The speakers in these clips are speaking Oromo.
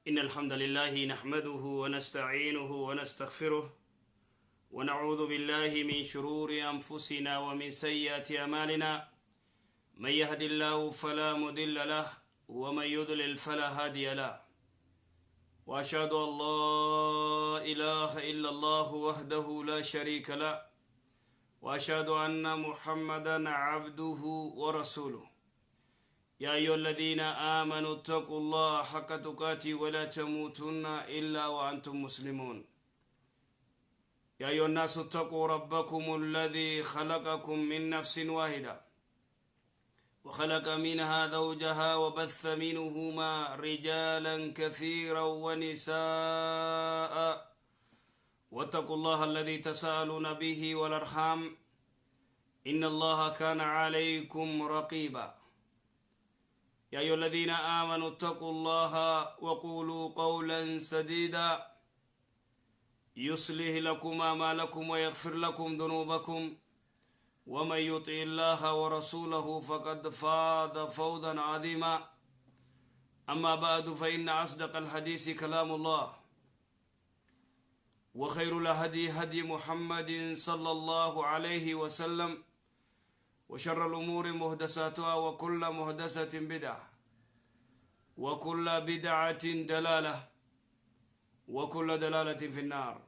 إن الحمد لله نحمده ونستعينه ونستغفره، ونعوذ بالله من شرور أنفسنا ومن سيئات أعمالنا. من يهد الله فلا مضل له، ومن يضلل فلا هادي له. وأشهد أن لا إله إلا الله وحده لا شريك له، وأشهد أن محمدا عبده ورسوله. يا أيها الذين آمنوا اتقوا الله حق تقاته ولا تموتن إلا وأنتم مسلمون. يا أيها الناس اتقوا ربكم الذي خلقكم من نفس واحدة، وخلق منها زوجها، وبث منهما رجالا كثيرا ونساء، واتقوا الله الذي تساءلون به والأرحام، إن الله كان عليكم رقيبا. يا أيها الذين آمنوا اتقوا الله وقولوا قولا سديدا، يصلح لكم أعمالكم ويغفر لكم ذنوبكم، ومن يطع الله ورسوله فقد فاز فوزا عظيما. أما بعد، فإن أصدق الحديث كلام الله، وخير الهدي هدي محمد صلى الله عليه وسلم، وشر الأمور محدثاتها، وكل محدثة بدعة، وكل بدعة دلالة، وكل دلالة في النار.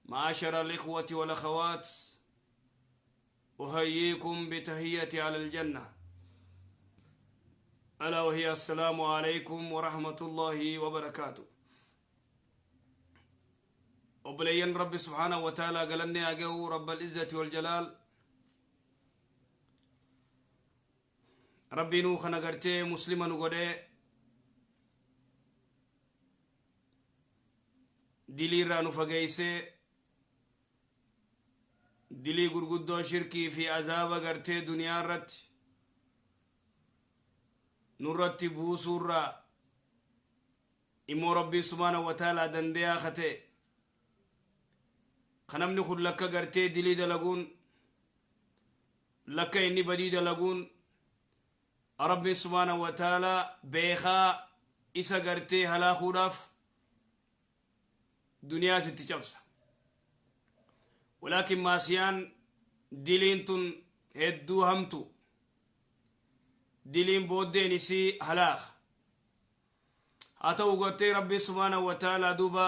معاشر الإخوة والأخوات، أحييكم بتحية أهل الجنة، ألا وهي السلام عليكم ورحمة الله وبركاته. Obboleeyyan Rabbi سبحانه وتعالى, galanni haa ga'u رب العزة والجلال. Rabbi nuu kana gartee Muslima nu godhee, dilii irraa nu fageeysee, dilii gurguddoo shirkii fi azaaba gartee duniyaa irratti nurratti buusuurraa immoo Rabbiin سبحانه وتعالى dandeeyaa kate kanamni kun lakka gartee dilii dalaguun, lakka inni badii dalaguun, Rabbiin سبحانه وتعالى beekaa isa gartee halaakuudhaaf duniyaa sitti cabsa. Walaakin maasiyaan diliin tun hedduu hamtu, diliin booddeen isii halaaka haa ta'u gartee Rabbiin سبحانه وتعالى duuba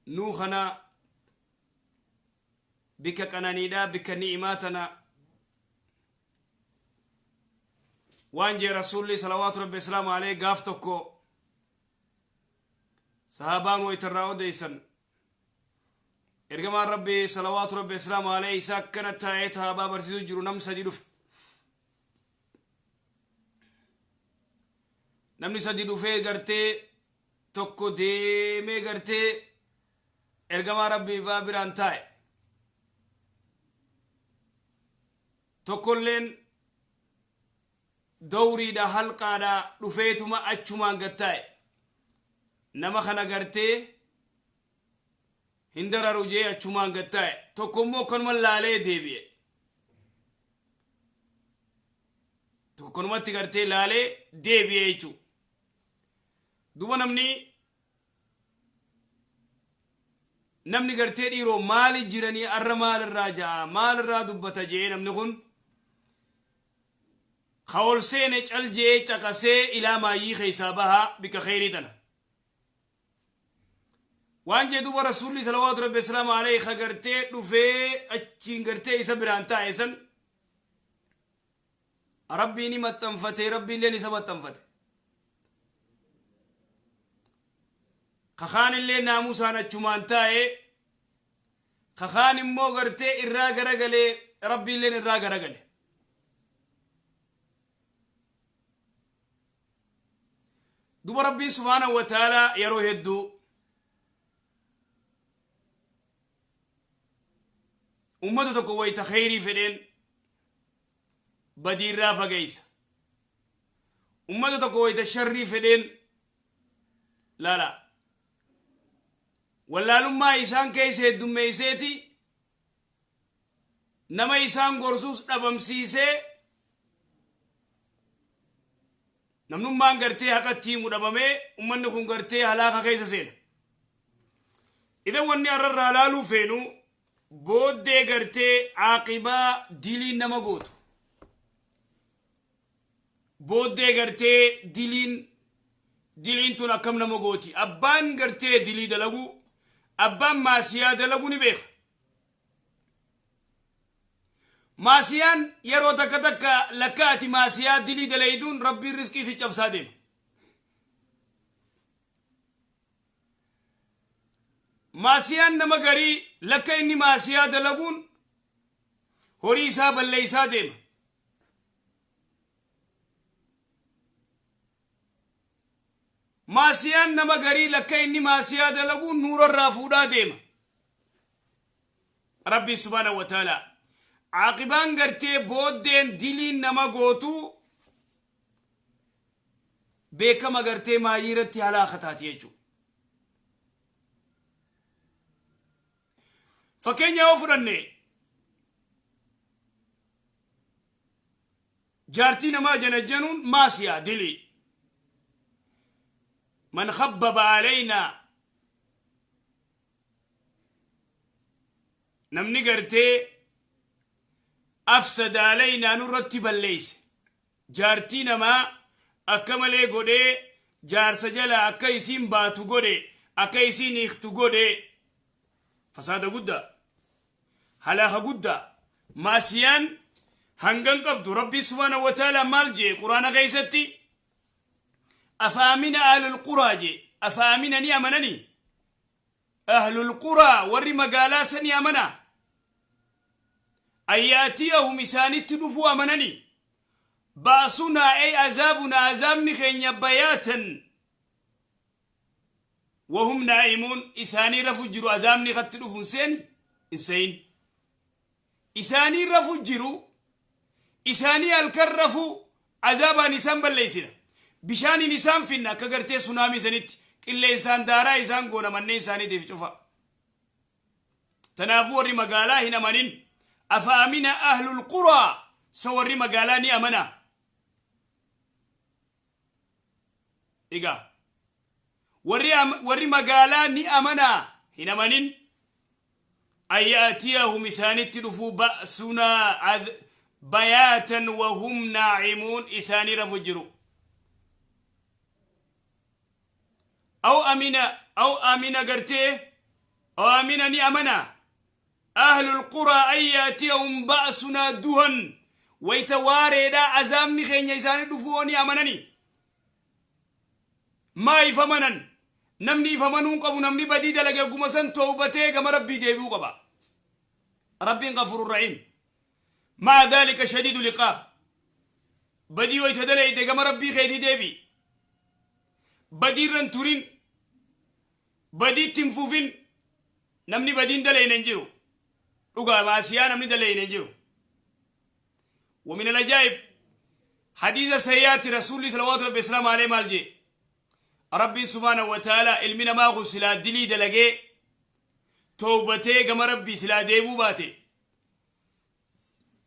nuu kana bikka qananiidhaa, bikka ni'imaa tana waan jee Rasuulli صلوات ربي وسلامه عليه gaaf tokko sahaabaan waytarraa odeysan, ergamaan Rabbi صلوات ربي وسلامه عليه isa akkana taa'ee sahaabaa barsiisuu jiru, nam sadi dhufe. Namni sadi dhufee gartee tokko deemee gartee ergamaa Rabbii baa biraan taa'e, tokkolleen dawriidha halqaadha dhufeetuma achumaan gattaa'e. Nama kana gartee hin dararu jee achumaan gattaa'e. Tokkommoo akkanuma laalee deebi'e, tokkonumatti gartee laalee deebi'e jechuu. Duba namni gartee dhiiroo maali jiranii arra maalirraa ja'a, maalirraa dubbata jee, namni kun ka ol seene cal jee caqasee ilaa maayyii keessaa bahaa bikka kheyrii tana waan jee. Duba Rasuulli صلوات ربي وسلامه عليه ka gartee dhufee achiin gartee isa biraan taa'e san Rabbiin maxxanfate, Rabbiilleen isa maxxanfate. Kakaan illee naamusaan achumaan taa'e, kakaan immoo gartee irraa garagalee, Rabbiilleen irraa garagale. Duba Rabbiin سبحانه وتعالى yeroo hedduu ummata tokko wayta kheyrii fedheen badiirraa fageeysa, ummata tokko wayta sharrii fedheen laala wallaalummaa isaan keessa heddummeeyseeti nama isaan gorsuus dhabamsiisee. Namnummaan gartee haqatti himu dhabamee ummanni kun gartee halaaka keessa seena. Idan wanni har'arraa laaluu feenu booddee gartee aaqibaa diliin nama gootu. Booddee gartee diliin tun akkam nama gooti. Abbaan gartee dilii dalagu, abbaan maasiyaa dalagu ni beeka. Maasiyaan yeroo takka takka lakka ati maasiyaa dilii dalayduun Rabbiin riskii si cabsaa deema. Maasiyaan nama garii lakka inni maasiyaa dalaguun horii isaa balleeysaa deema. Maasiyaan nama garii lakka inni maasiyaa dalaguun nuurarraa fuudhaa deema. Rabbiin subhaanahu wa ta'ala caaqibaan gartee booddeen diliin nama gootu beekama gartee maayii irratti halaaka taati jechuudha. Fakkeenya yoo fudhanne, jaartii namaa janajjanuun maasiyaa, dilii. Man khabbaba alaynaa, namni gartee afsada alaynaa, nurratti balleeyse, jaartii namaa akka malee godhee, jaarsa jala akka isiin baatu godhe, akka isiin hiiktu godhe, fasaada guddaa, halaaka guddaa. Maasiyaan hangan qabdu Rabbii subhaanahu wa ta'ala maal jee Quraana keessatti? Afaamina ahlul quraa jee. Afaamina, ni amananii ahlul quraa, warri magaalaa sani amanaa, an yaatiyahum, isaanitti dhufuu amananii, ba'sunaa ay azaabunaa, azaabni keenya, bayaatan wahum naa'imuun, isaanii rafu jiru azaabni katti dhufu hin seeni hin seyin. Isaanii rafu jiru, isaanii halkan rafu azaabaan isaan balleeysina, bishaaniin isaan finna, akka gartee sunaamii sanitti qilleensaan daaraa isaan goona, manneen isaaniitiif cufa. Tanaafuu warri magaalaa hin amanin. Afa amina ahlul quraa, sa warri magaalaa ni amana? Egaa warri magaalaa ni amanaa? Hin amanin. An ya'tiyahum, isaanitti dhufuu, ba'sunaa bayaatan wahum naa'imuun, isaanii rafu jiru. Aw amina gartee aw amina, ni amana ahlul quraa an yaatiyahum ba'sunaa duhan, wayta waareedha azaabni keenya isaanii dhufuu ni amanani? Maa if amanan? Namni if amanuu hin qabu. Namni badii dalage guma san toobatee gama Rabbii deebi'uu qaba. Rabbiin gafurur rahiim, ma'a dhalika shadiidu liqaab. Badii wayta dalayde gama Rabbii keetii deebi'i. Badiirran turin, badiitti hin fufin. Namni badiin dalayne hin jiru. Dhugaa, maasiyaa namni dalayne hin jiru. ومن العجائب حديث سيئات رسول صلوات ربي السلام عليه maal jee Rabbiin subhaanahu wa ta'ala? Ilmi namaa kun silaa dilii dalagee toobatee gama Rabbii silaa deebuu baate,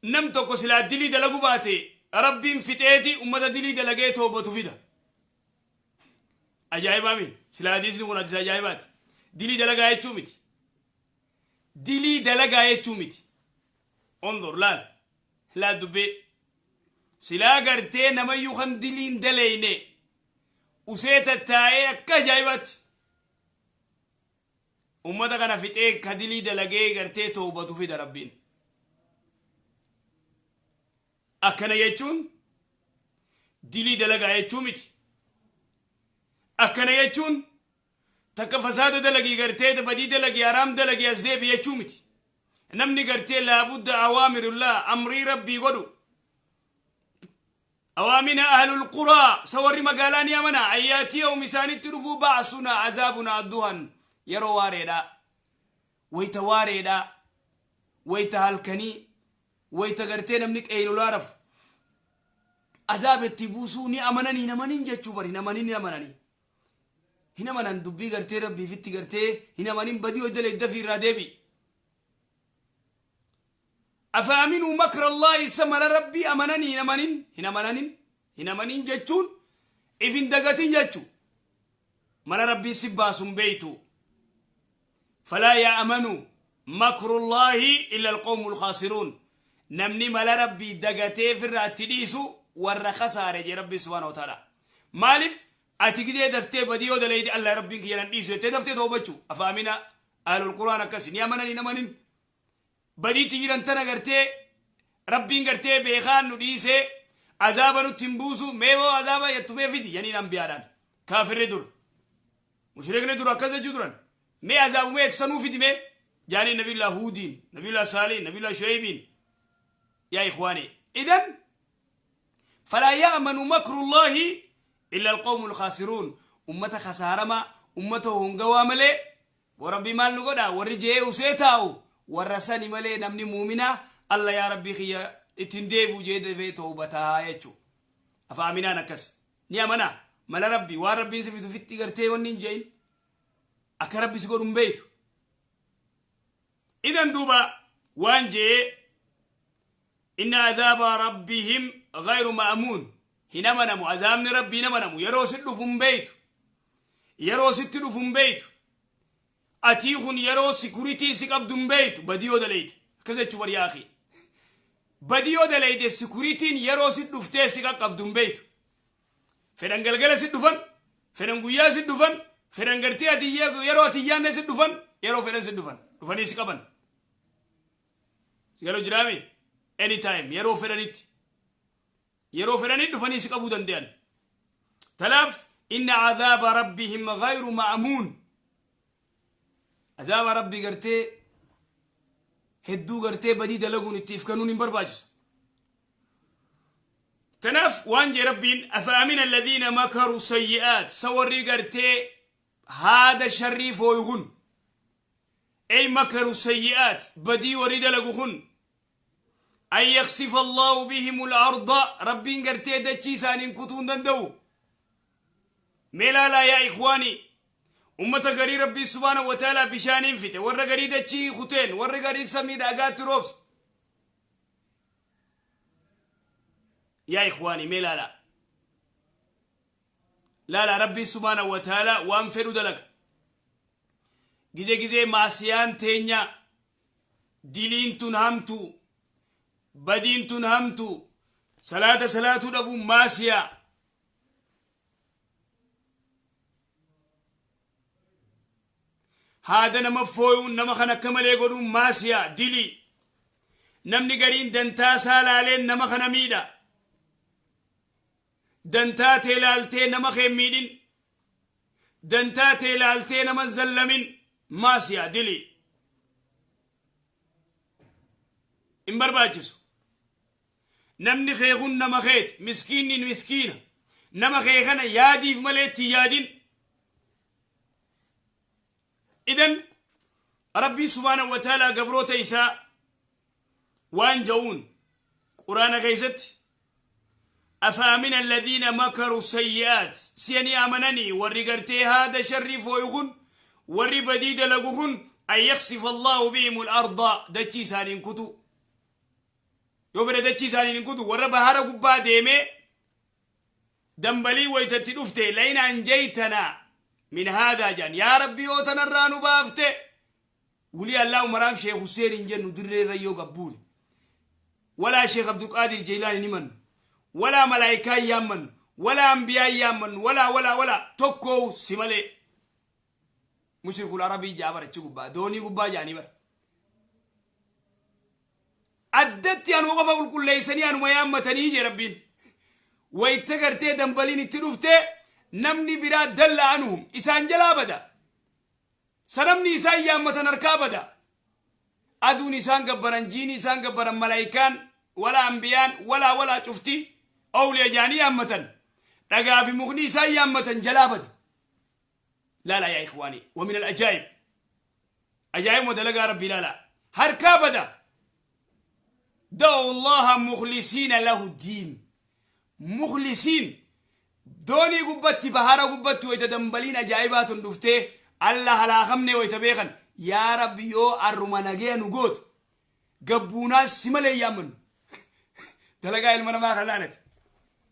nam tokko silaa dilii dalagu baate, Rabbiin fixeeti ummata dilii dalagee toobatu fida. Ajaa'ibaami silaa hadiisni kun hadiisa ajaa'ibaati. Dilii dalagaa jechuu miti, dilii dalagaa jechuu miti. Onzor, laal, laal dubbee. Silaa gartee namayyuu kan diliin daleyne usee tattaa'ee akka ajaa'ibaatti ummata kana fixee ka dilii dalagee gartee toobatu fida Rabbiin. Akkana jechuun dilii dalagaa jechuu miti. Akkana jechuun takka fasaada dalagii, gartee badii dalagii, haraam dalagii as deebi jechuu miti. Namni gartee laabudda awaamirullah, amrii Rabbii godhu. Awaamina ahlul quraa, sa warri magaalaa ni amana an yaatiyahum, isaanitti dhufuu, ba'sunaa, azaabunaa, duhan, yeroo waareedha, wayta waareedha, wayta halkanii, wayta gartee namni qeylolaa rafu azaaba itti buusuu ni amananii? Hin amanin jechuu bari. Hin amanin, hin amananii, hin amanan. Dubbii gartee Rabbiifitti gartee hin amanin. Badii hojjale dafii irraa deebi. Afaaminuu makra Allaahi, isa mala Rabbii amananii? Hin amanin, hin amananin, hin amanin jechuun. If hin dagatin jechu mala Rabbiin si baasun beeytu. Falaa ya'amanu makrullaahi illa alqawmul khaasiruun. Namni mala Rabbii dagatee firraa itti dhiisu warra khasaare jee Rabbiin subhaanahu wa ta'ala. Maaliif ati gidee daftee badii yoo dalayde Allah Rabbiin kiyya nan dhiisu jettee daftee tawbachuu. Afaamina ahlul Qur'aan akkasi ni amanan hin amanin. Badiitti jiran tana gartee Rabbiin gartee beekaan nu dhiisee azaaba nutti hin buusu, mee boo azaaba jettu mee fidi janiin anbiyaadhaan. Kaafirri dur, mushrikni dur akkas jechuu turan. Mee azaabumee jettu sanuu fidi mee jaaniin Nabiyullah Huudiin, Nabiyullah Saaliin, Nabiyullah Shu'aybiin. Yaa ikhwaani, idan falaa ya'manu makrullaahi illa alqawmul khaasiruun. Ummata khasaaramaa, ummata hongawaa malee. Boo Rabbii maal nu godha warri je'ee usee taa'u warra sani malee. Namni muuminaa Alla yaa Rabbii kiyya itti hin deebi'u je'ee dafee towbataa jechu. Afa aminaan akkas ni amanaa mala Rabbii waan Rabbiin si fidu fitti gartee wanni hin je'in akka Rabbi si godhu hin beeytu. Idan duuba waan je'ee inna adhaaba rabbihim ghayru ma'muun, hin amanamu azaabni Rabbii, hin amanamu. Yeroo si dhufu hin beeytu, yeroo sitti dhufu hin beeytu. Atii kun yeroo sikuritiin si qabdu hin beeytu. Badii yoo dalayde akkas jechuu bar. Yaa akhi, badii yoo dalayde sikuritiin yeroo si dhuftee si qaqqabdu hin beeytu. Fedhan galgala si dhufan, fedhan guyyaa si dhufan, fedhan gartee ati yeroo ati hin yaanne si dhufan, yeroo fedhan si dhufan, dhufanii si qaban. Si galu jiraami? Anytime, yeroo fedhanitti, yeroo fedhanii dhufanii si qabuu danda'an. Tanaaf inna azaaba rabbihim ghayru ma'amuun. Azaaba Rabbii gartee hedduu gartee badii dalaguun itti ifkanuun hin barbaachisu. Tanaaf waan jee Rabbiin: afa amina alladhiina makaru sayyi'aat, sa warri gartee haada sharrii fooyu kun, ey makaru sayyi'aat, badii warri dalagu kun, an yaksifa Allahu bihim al-arda, Rabbiin gartee dachii isaaniin kutuu hin danda'u? Mee laalaa yaa ikhwaanii, ummata garii Rabbiin subhaanahu wa ta'aalaa bishaaniin fixe, warra garii dachii kuteen, warri garii samii dhagaatti roobse. Yaa ikhwaanii, mee laalaa, laalaa, Rabbiin subhaanahu wa ta'aalaa waan fedhu dalaga. Gizee gizee maasiyaan teenya, diliin tun hamtu, badiin tun hamtu, salaata salaatuu dhabuun maasiyaa. Haada nama fooyuun, nama kan akka malee godhuun maasiyaa, dilii. Namni gariin dantaa isaa laaleen nama kana miidha. Dantaa tee laaltee nama kee hin miidhin. Dantaa tee laaltee nama hin zallamin, maasiyaa, dilii. Hin barbaachisu. Namni kee kun nama keeti, miskiinni miskiina. Nama kee kana yaadiif malee itti hin yaadin. Idan Rabbiin subhaanahu wa ta'aalaa gabroota isaa waan ja'uun Quraana keessatti: afa amina alladhiina makaru sayyi'aat, si'a ni amananii warri gartee haada sharrii fooyu kun, warri badii dalagu kun, an yaksifa Allahu bihim al-arda, dachii isaaniin kutu yoo fedhe dachii isaaniin hin kutu. Warra bahara gubbaa deemee dambalii waytatti dhufte lain anjaytana min haadaa jedhan, yaa Rabbi yoo tanarraa nu baafte. Wly Allah maraam Sheikh Hussein hin jennu dirree irra yoo gabbuune, walaa Sheikh Abdulqaadir Jeylaan hin himannu, walaa malaayikaa hin yaammannu, walaa anbiyaa hin yaammannu, walaa walaa walaa tokkoo si malee. Mushrikul Arabii jaa bara achi gubbaa doonii gubbaa jaanii bara addatti anuma qofa qulqulleessanii anuma yaammatanii jee Rabbiin. Wayta gartee dambaliin itti dhufte namni biraa dalla anuhum, isaan jalaa bada. Sanamni isaan yaammatan harkaa bada. Aduun isaan gabbaran, jiini isaan gabbaran, malaayikaan, walaa anbiyaan, walaa walaa cufti awliya jaanii yaammatan. Dhagaa fi mukni isaan yaammatan jalaa bada. Laalaa yaa ikhwaanii, wa min al-ajaa'ib. Ajaa'ibuma dalagaa Rabbii laalaa. Harkaa bada. Da'u Allaha mukhlisiina lahu diin. Mukhlisiin doonii gubbatti, bahara gubbatti wayita dambaliin ajaa'ibaa tun dhuftee Alla halaakamnee wayita beekan, yaa Rabbi yoo arruma nagaya nu goote gabbuunaan si malee hin yaammannu. Dalagaa ilma namaa kan laalate.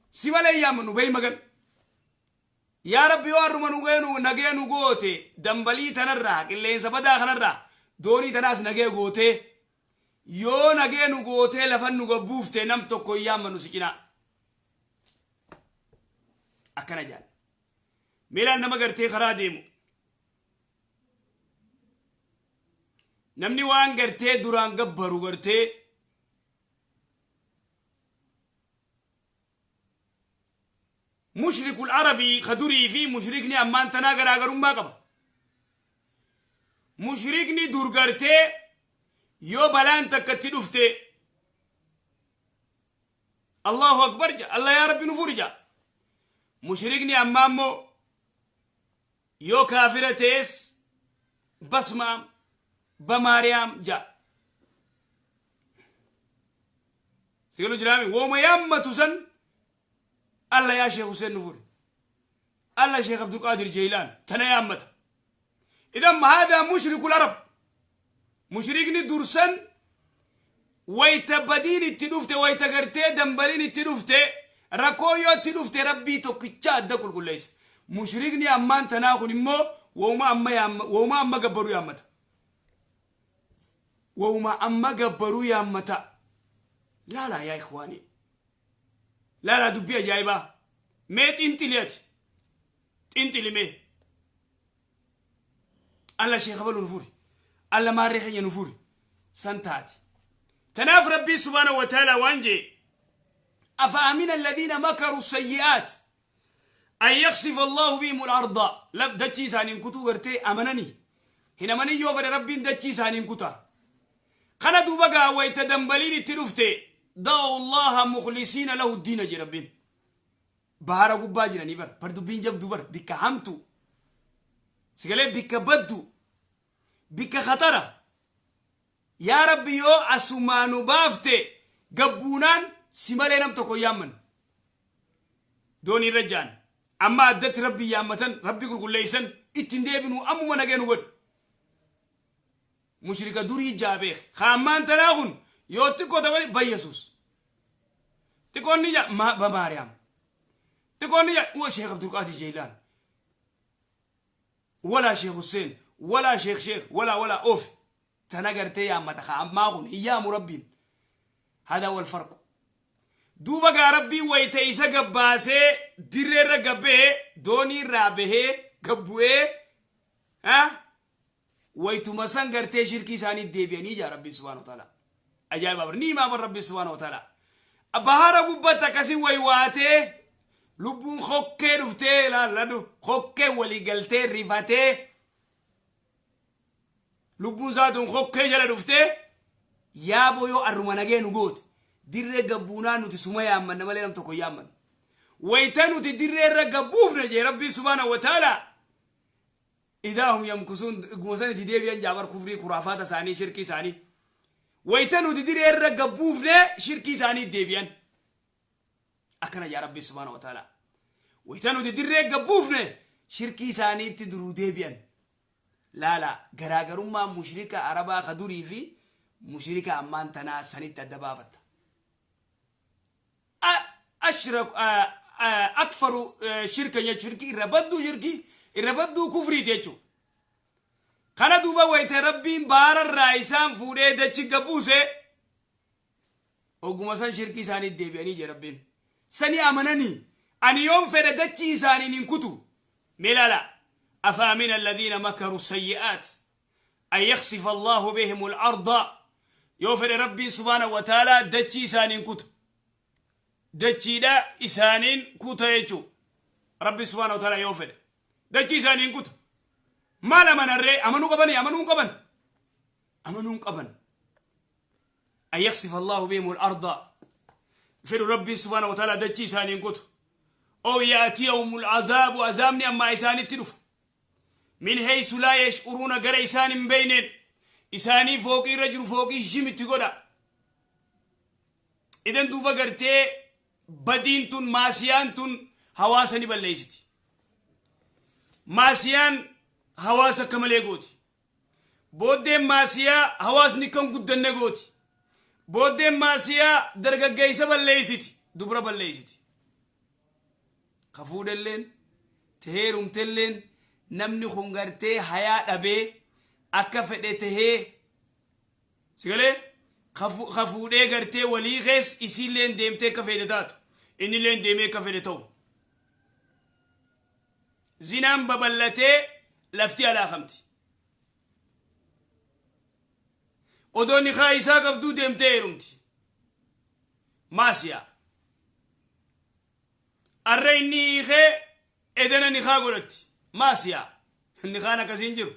Si malee hin yaammannu bahi magan. Yaa Rabbi, yoo har'uma nu geenu nagee nu goote, dambalii tanarraa, qilleensa badaa kanarraa, doonii tanaas nagee gootee, yoo nagee nu gootee lafan nu gabbuufte, nam tokko hin yaammannu si cinaa. Akkana jaan. Miilaan nama gartee karaa deemu. Namni waan gartee duraan gabbaru gartee mushrikul arabii ka durii fi mushrikni ammaan tanaa garaagarummaa qaba. Mushrikni dur gartee yoo balaan takka itti dhufte, Allahu akbar ja, Allah yaa Rabbi nu furi ja. Mushrikni ammaa immoo yoo kaafira ta'es basmaam bamaariyaam ja. Sigalu jiraami wooma yaammatu san, Allah yaa Sheekh Hussein nu furi, Allah Sheekh Abdulqaadir Jeylaan tana yaammata. Idan haadaa mushrikul arab. Mushrikni dursan wayta badiin itti dhufte, wayta gartee dambaliin itti dhufte, rakkoo yoo itti dhufte, Rabbii tokkicha adda qulqulleessa. Mushrikni ammaan tanaa kun immoo wooma amma yaamma, wooma amma gabbaruu yaammata, wooma amma gabbaruu yaammata. Laalaa yaa ikhwaanii, laalaa dubbii ajaa'ibaa. Mee xinxili, ati xinxili mee. Alla sheekha balu nu furi, alla maarree keenya nu furi san taati. Tanaaf Rabbii subhaanahu wa ta'ala waan jee: afa amina alladhiina makaru sayyi'aat an yaksifa Allahu bihim al-arda. Laf dachii isaaniin kutuu gartee amananii hin amanin? Yoo fedhe Rabbiin dachii isaaniin kuta. Kana duuba gaa wayta dambaliin itti dhufte, da'u Allaha mukhlisiina lahu diina je Rabbiin. Bahara gubbaa jiranii bar, bar dubbiin jabduu bar, bikka hamtu sigalee, bikka baddu, bikka khatara. Yaa Rabbi, yoo asumaa nu baafte, gabbuunaan si malee nam tokko hin yaamman. Doonii irra ja'an amma addatti Rabbi yaammatan, Rabbi qulqulleeysan, ittiin deebinu, ammuma nagee nu godhe. Mushrika durii jaa beek. Ka ammaan tanaa kun yoo xiqqoo dabale ba Yesuus, xiqqoon ni jaa ma ba Maariyaam, xiqqoon ni jaa uwa Sheekh Abdulqaadir Jeylaan, walaa Sheekh Hussein, walaa Sheekh walaa walaa oof tana gartee yaammata. Ka ammaa kun hin yaamu Rabbiin. Hada wal farqu. Duuba gaa Rabbiin wayta isa gabbaasee dirreerra gabbee, doonii irraa bahee gabbu'ee, waytuma san gartee shirkii isaanii deebi'anii jaa Rabbiin subhaanahu wa ta'ala. Ajaa'iba bar, ni himaa bar Rabbiin subhaanahu wa ta'ala. Bahara gubbatti akkasii waywaatee, lubbuun kokkee dhuftee, laalladhu, kokkee walii galtee rifatee, lubbuun isaatuun kokkee jala dhuftee, yaaboo yoo arruma nagee nu goote, dirree gabbuunaa nuti suma yaammanna malee nam tokko hin yaammannu. Wayta nuti dirree irra gabbuufne jee Rabbiin subhaanahu wa ta'ala, idaa hum yamkusuun, guma san itti deebi'an jaabar kufrii kuraafaata isaanii, shirkii isaanii. Wayta nuti diree irra gabbuufne shirkii isaanii deebi'an. Akkana jaa Rabbi subhaanahu wa ta'ala. Wayta nuti dirree gabbuufne shirkii isaaniitti duruu deebi'an. Laala, garaagarummaa mushrika arabaa ka durii fi mushrika ammaan tanaa sanitti adda baafatta. Ashrak akfaru shirka jechuun shirkii irra badduu, shirkii irra badduu kufriiti jechuudha. Kana duuba wayita Rabbiin baararraa isaan fuudhee dachi gabbuuse, oguma san shirkii isaanii deebi'anii jee Rabbiin. Sani amananii ani yoon fedhe dachii isaaniin hin kutu. Mee ilaala: afa amina alladhiina makaru sayyi'aat an yaksifa Allahu bihim al-arda. Yoo fedhe Rabbiin subhaanahu wa ta'ala dachii isaaniin kuta. Dachiidha isaaniin kuta jechuu. Rabbi subhaanahu wa ta'ala yoo fedhe dachii isaaniin kuta. Maal amanarree? Amanuu qabanii? Amanuu hin qaban, amanuu hin qaban. An yaksifa Allahu bihim al-arda, fedhu Rabbiin subhaanahu wa ta'ala dachii isaaniin kutu. Ow ya'tiyahum al-azaabu, azaabni ammaa isaanitti dhufa. Min haysu laa yash'uruuna, gara isaan hin beeyneen. Isaanii fooqii irra jiru fooqii shimitti godha. Idan duuba gartee badiin tun, maasiyaan tun hawaasa ni balleeysiti. Maasiyaan hawaasa akka malee gooti. Booddeen maasiyaa hawaasni kan guddanne gooti. Booddeen maasiyaa dargaggeessa balleeysiti, dubra balleeysiti. Ka fuudhelleen Teheerumtelleen namni kun gartee hayaa dhabee akka fedhe tahee sigalee ka fuudhee gartee walii kees isiilleen deemtee akka fedhe taatu, innilleen deemee akka fedhe ta'u. Zinaan babal'atee lafti alaakamti. Odoo nikaa isaa qabduu deemtee heerumti. Maasiyaa. Arra inni hiikee edana nikaa godhatti. Maasiyaa. Nikaan akkasii hin jiru.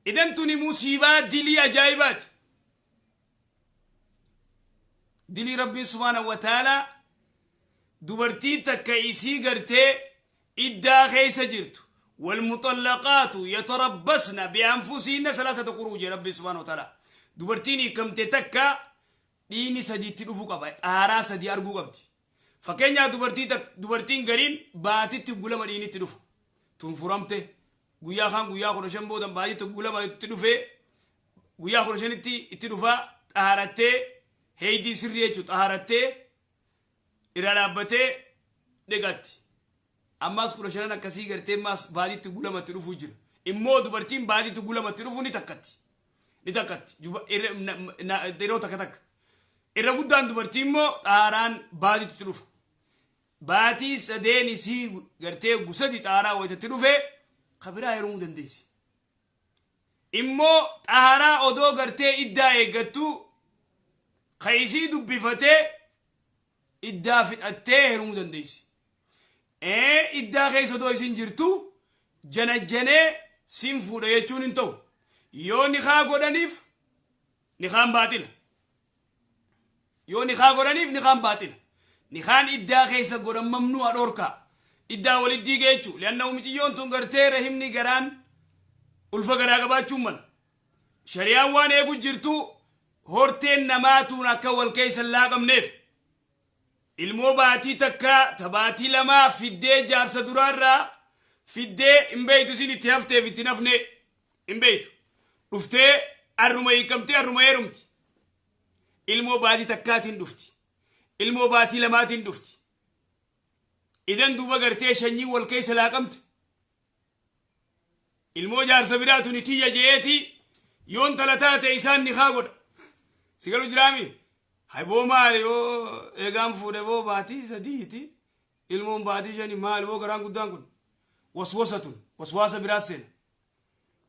Idan tuni musiibaa dilii ajaa'ibaati. Dilii Rabbiin subhaanahu wa ta'aalaa dubartiin takka isii gartee iddaa keessa jirtu, walmuxallaqaatu yatarabbasna bianfusihinna salaasata quruu jee Rabbiin subhaanahu wa ta'aalaa. Dubartiin hiikamte takka dhiigni sadi itti dhufu qaba, xaaraa sadi arguu qabdi. Fakkeenyaaf, dubartiin gariin baatitti gulama dhiigni itti dhufu tun furamte guyyaa kaan guyyaa 15 booda baatitti gulama itti dhufe, guyyaa 15tti itti dhufa, xaarattee heeydii sirrii jechuudha, xaarattee irraa dhaabbatee dhiqatti. Ammaas 15n akkasii gartee ammaas baatitti gulamatti dhufuu jira. Immoo dubartiin baatitti gulamatti dhufu ni takkatti. Ni takkatti. Yeroo takka takka. Irra guddaan dubartii immoo xaaraan baatitti dhufa. Baatii sadeen isii gartee gusadi xaaraa wayitatti dhufe ka biraa heerumuu dandeessi. Immoo xaaraa odoo gartee iddaa eeggattu ka isii dubbifatee iddaa fixattee heerumuu dandeessi. Iddaa keessa odoo isin jirtu janajjanee sin fuudha jechuun hin ta'u. Yoo nikaa godhaniif nikaan baaxila. Yoo nikaa godhaniif nikaan baaxila. Nikaan iddaa keessa godhan mamnu'a, dhorkaa. Iddaa walit diiga jechuu. Li'annahu miciyyoon tun gartee rahimni garaan ulfa garaa qabaachuun mala. Shari'aan waan eegu jirtu horteen namaa tuun akka wal keessa hin laaqamneef. Ilmoo baatii takka ta baatii lamaa fiddee jaarsa duraarraa fiddee hin beeytu, isin itti hafteef itti hin hafne hin beeytu. Dhuftee arruma hiikamtee arruma heerumti. Ilmoo baatii takkaatiin dhufti. Ilmoo baatii lamaatiin dhufti. Idan duuba gartee shanyiin wal keessa laaqamte. Ilmoo jaarsa biraa tuni tiyya je'eeti yoon tala taate isaan nikaa godha. Si galu jiraami? Hay boo, maali yoo eegaan fuudhe boo baatii sadiiti, ilmoon baatii shani, maali boo garaan guddaan kun? Waswasa tun waswaasa biraas seena.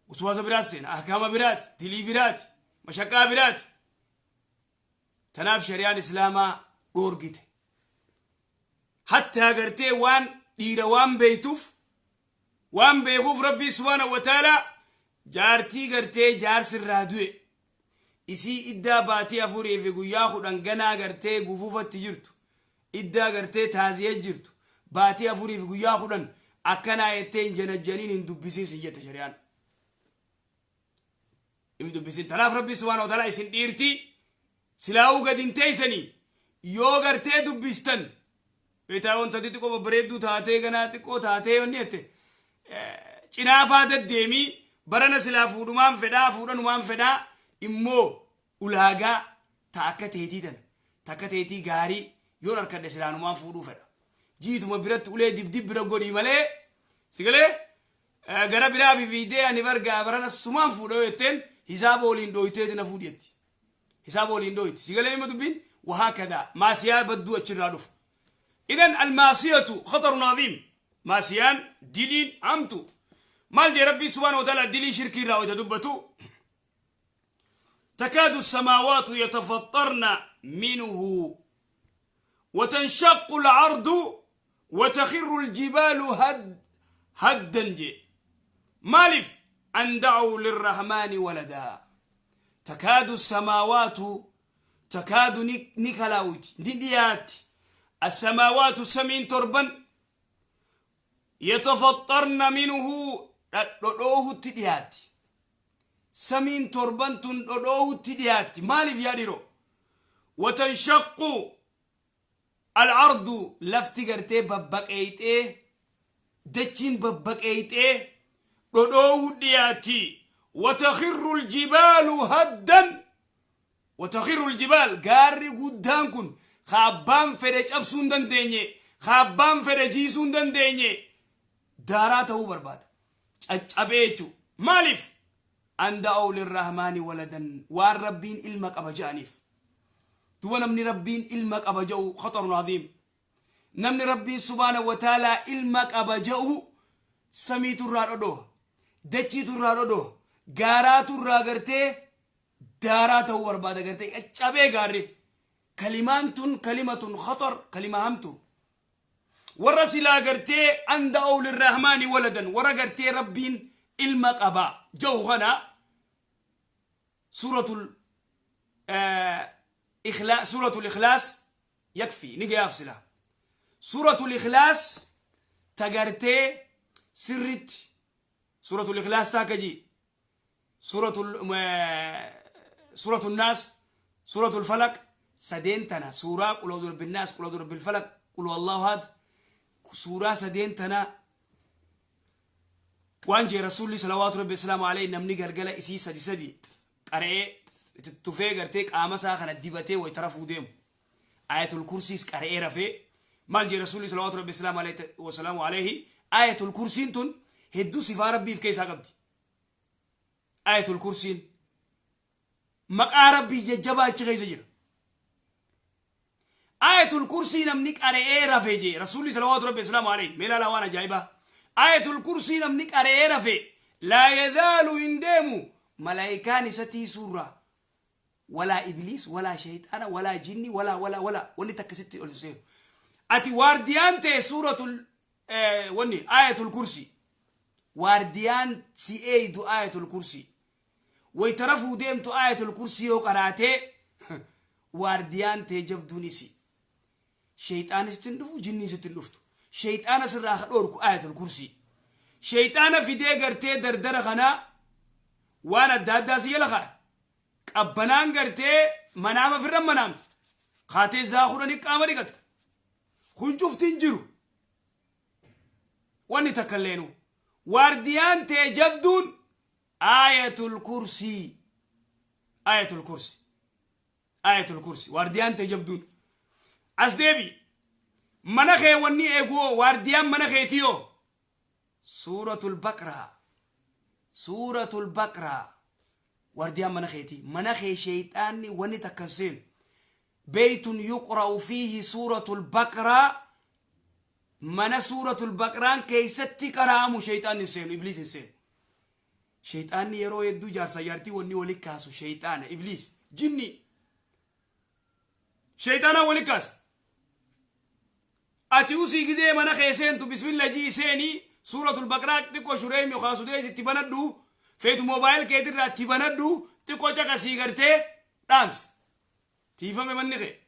Waswaasa biraas seena. Ahkaama biraati, dilii biraati, mashaqqaa biraati. Tanaaf shari'aan Islaamaa dhoorgite. Hattaa gartee waan dhiira waan beektuuf, waan beekuuf Rabbii subhaanahu wa ta'aalaa jaartii gartee jaarsi irraa du'e isii iddaa baatii 4 fi guyyaa 10 ganaa gartee gufufatti jirtu, iddaa gartee taaziyee jirtu, baatii 4 fi guyyaa 10 akkanaa jettee hin janajjaniin, hin dubbisin sin jette shari'aan. Hin dubbisin. Tanaaf Rabbii subhaanahu wa ta'aalaa isin dhiirtii silaa'uu gad hin teessanii yoo gartee dubbistan beektaa wanta xixiqqoo babbareedduu taatee ganaa xiqqoo taatee wanni jette cinaafaa deddeemii barana silaa fuudhumaan fedhaa, fuudhanumaan fedhaa, immoo ulaagaa ta akka teetii tana, ta akka teetii gaarii yoon harkadhe silaanumaan fuudhuu fedha. Jiituma biratti ulee dibdib bira godhii malee sigalee gara biraa fifiidee ani bargaa barana sumaan fuudha yoo jetteen hisaaba waliin dhooyteeti na fuudhi jetti. Hisaaba waliin dhooyti. Sigalee hima dubbiin wahaakadaa maasiyaa badduu achirraa dhufu. Idan almaasiyatu khatarun aziim. Maasiyaan diliin hamtu. Maal jee Rabbiin subhaanahu wa ta'ala dilii shirkii irraa wayita dubbatu? Takaadu samaawaatu yatafaxxarna minhu watanshaqu al-ardu watakirru al-jibaalu haddan jee. Maaliif? An da'uu lirrahmaani waladaa. Takaadu samaawaatu, takaadu ni kalaawiti, ni dhiyaatti. Assamaawaatu, samiin torban, yatafaxxarna minhu, dhadhodhoohutti dhiyaatti. Samiin torban tun dhodhoohutti dhiyaatti. Maaliif yaa dhiroo? Watanshaqqu al-ardu, lafti gartee babbaqeeyxee, dachiin babbaqeeyxee dhodhoohu dhiyaatti. Watakhirru aljibaalu haddan, watakhirru aljibaal, gaarri guddaan kun ka abbaan fedhe cabsuu hin dandeenye, Kaabbaan fedhe jiisuu hin dandeenye daaraa ta'uu barbaada. Caccabee jechuudha. Maaliif? An da'aw lirrahmaani waladan, waan Rabbiin ilma qaba je'aniif. Duba namni Rabbiin ilma qaba je'u khatarun aziim. Namni Rabbiin subhaanahu wa ta'aalaa ilma qaba je'u samiitu irraa dhodhooha. Dachiitu irraa dhodhooha. Gaaraatu irraa gartee daaraa ta'uu barbaada, gartee caccabee gaarri. Kalimaan tun kalimatun khatar, kalima hamtu. Warra silaa gartee an da'aw lirrahmaani waladan, warra gartee Rabbiin ilma qaba je'u kana, suuratul Ikhlaas yakfi, ni gayaaf silaa. Suuratul Ikhlaas tagartee sirritti, Suuratul Ikhlaas taakka ji, Suuratul Naas, Suuratul Falaq, sadeen tana, suuraa qul a'udhu birabbin naas, qul a'udhu birabbil falaq, qul huwallahu ahad, suuraa sadeen tana waan jee Rasuulli salawaatu rabbi islaamu alayhi, namni galgala isii sadi sadi qara'ee itti tufee gartee qaama isaa kana dibatee wayta rafuu deemu, Ayatul Kursiis qara'ee rafee, maal jee Rasuulli salawaatu rabbi islaamu alayhi wasalaamu alayhi? Ayatul Kursiin tun hedduu sifaa Rabbiif keessaa qabdi. Ayatul Kursiin maqaa Rabbii jajjabaa achi keessa jira. Ayatul Kursii namni qara'ee rafe jee Rasuulli salawaatu rabbi islaamu alayhi. Mee ilaalaa waan ajaa'ibaa. Ayatul Kursii namni qara'ee rafe, laa yazaalu, hin deemu, malaayikaan isa tiisuurraa, walaa ibliis, walaa shayxaana, walaa jinni, walaa walaa walaa wanni takka sitti ol hin seenu. Ati waardiyaan ta'e suuratul wanni Ayatul Kursii waardiyaan si eeydu. Ayatul Kursii wayta rafuu deemtu Ayatul Kursii yoo qaraatee, waardiyaan tee jabduun isi. Shayxaanis sitti hin dhufu, jinniin sitti hin dhuftu. Shayxaana sirraa ka dhoorku Ayatul Kursii. Shayxaana fidee gartee dardara kanaa waan adda addaa si jala kaaya. Qabbanaan gartee manaama firran manaamta. Kaatee zaa 10 qaama dhiqatta. Kun cufti hin jiru. Wanni takka illeenu. Waardiyaan tee jabduun Ayatul Kursii. Ayatul Kursi. Ayatul Kursi. Waardiyaan tee jabduun. As deebi. Mana kee wanni eeguoo, waardiyaan mana keetii yoo? Suuratul Baqraa. Suuratul Baqraa. Waardiyaan mana keetii. Mana kee sheeyxaanni wanni takka hin seenu. Beeytun yuqra'u fiihi Suuratul Baqraa, mana Suuratul Baqraan keessatti qara'amu sheeyxaanni hin seenu, ibliis hin seenu. Sheeyxaanni yeroo hedduu jaarsa jaartii wanni wali kaasu sheeyxaana, ibliis, jinni. Sheeyxaanaan wali kaasa. Ati usii gidee mana kee seentu bismillah jii seenii, Suuratul Baqraa xiqqoo shureem yookaan sudees itti banadhu, feetu mobile keetirraa itti banadhu, xiqqoo caqasii gartee dhaamsi. Tiifame manni kee.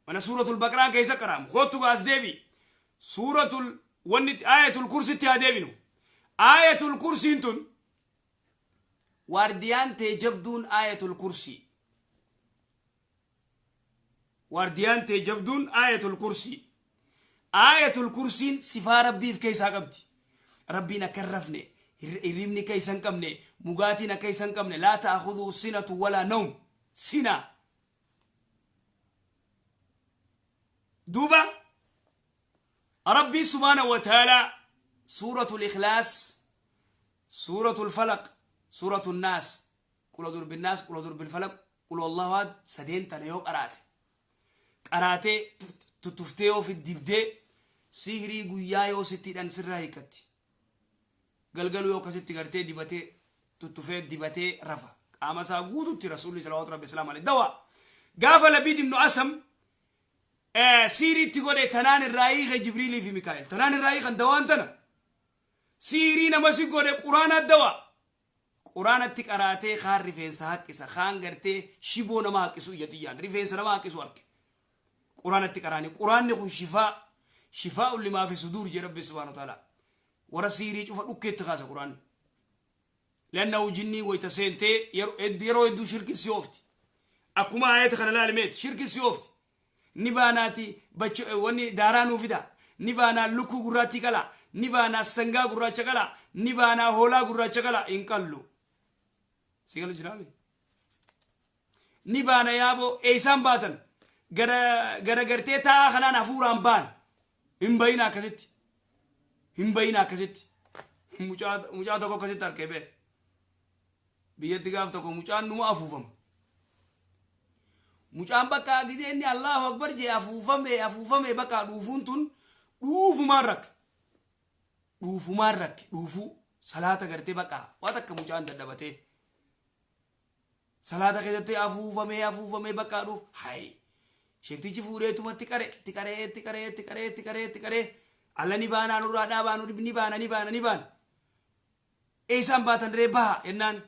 Mana Suuratul Baqraan keessa qara'amu. Kottu gaas deebi. Suuratul wanni Ayatul Kursitti haa deebinu. Ayatul Kursiin tun waardiyaan tee jabduun Ayatul Kursii. Waardiyaan tee jabduun Ayatul Kursii. Ayatul Kursiin sifaa Rabbiif keessaa qabdi. Rabbiin akka hin rafne, hirribni akka isa hin qabne, mugaatiin akka isa hin qabne, laa ta'khudhuhu sinatu walaa nawm. Sina. Duuba Rabbiin subhaanahu wa ta'aalaa Suuratul Ikhlaas, Suuratul Falaq, Suuratul Naas, qul a'udhu birabbin naas, qul a'udhu birabbil falaq, qul huwallahu ahad, sadeen tana yoo qaraate, qaraatee tuttuftee yoo dibdee, sihrii guyyaa yoo sitti hidhan sirraa hiikkatti. Galgaluu yoo akkasitti gartee dibatee tuttufee dibatee rafa. Qaama isaa guututti Rasuulli salawaatu rabbi islaam alayhi dawaa. Gaafa Labiid ibnu Asam siiriitti godhe, tanaan irraa hiike Jibriilii fi Mikaa'el. Tanaan irraa hiikan, dawaan tana. Siirii nama si godhe Quraana dawaa. Quraanatti qaraatee kaan rifeensa haqqisa, kaan gartee shiboo nama haqqisu, ija xiyyaan rifeensa nama haqqisu arge. Quraanatti qaraani. Quraanni kun shifaa, shifaa'un limaa fi suduur jee Rabbi subhaanahu wa ta'ala. Warra siirii cufa dhukkeetti kaasa Quraanni. Lannahu jinnii wayta seentee yeroo hedduu shirki si oofti. Akkuma ayata kana laalimeeti shirki si oofti. Ni baanaati wanni daaraa nuu fida. Ni baanaa lukkuu gurraattii qalaa. Ni baanaa sangaa gurraacha qalaa. Ni baanaa hoolaa gurraacha qalaa. Hin qallu. Si galu jiraame? Ni baana yaaboo eessaan baatan? Gara gara gartee taa'aa kanaan hafuuraan baan. Hin bayina akkasitti. Hin bayina akkasitti. Mucaa mucaa tokko akkasitti arkee bee. Biyyatti gaaf tokko mucaan numa afuufama. Mucaan bakka gizee inni Allahu Akbar jee afuufame afuufame bakka dhuufuun tun dhuufumaan rakke. Dhuufumaan rakke dhuufuu salaata gartee bakka waa takka mucaan dadhabatee. Salaata keessatti afuufamee afuufamee bakka dhuuf hay. Sheektichi fuudheetuma itti qare itti qaree itti qaree itti qaree itti qaree itti qaree alla ni baanaa nurraa dhaabaa ni baana ni baana ni baana. Eessaan baatan ree baha jennaan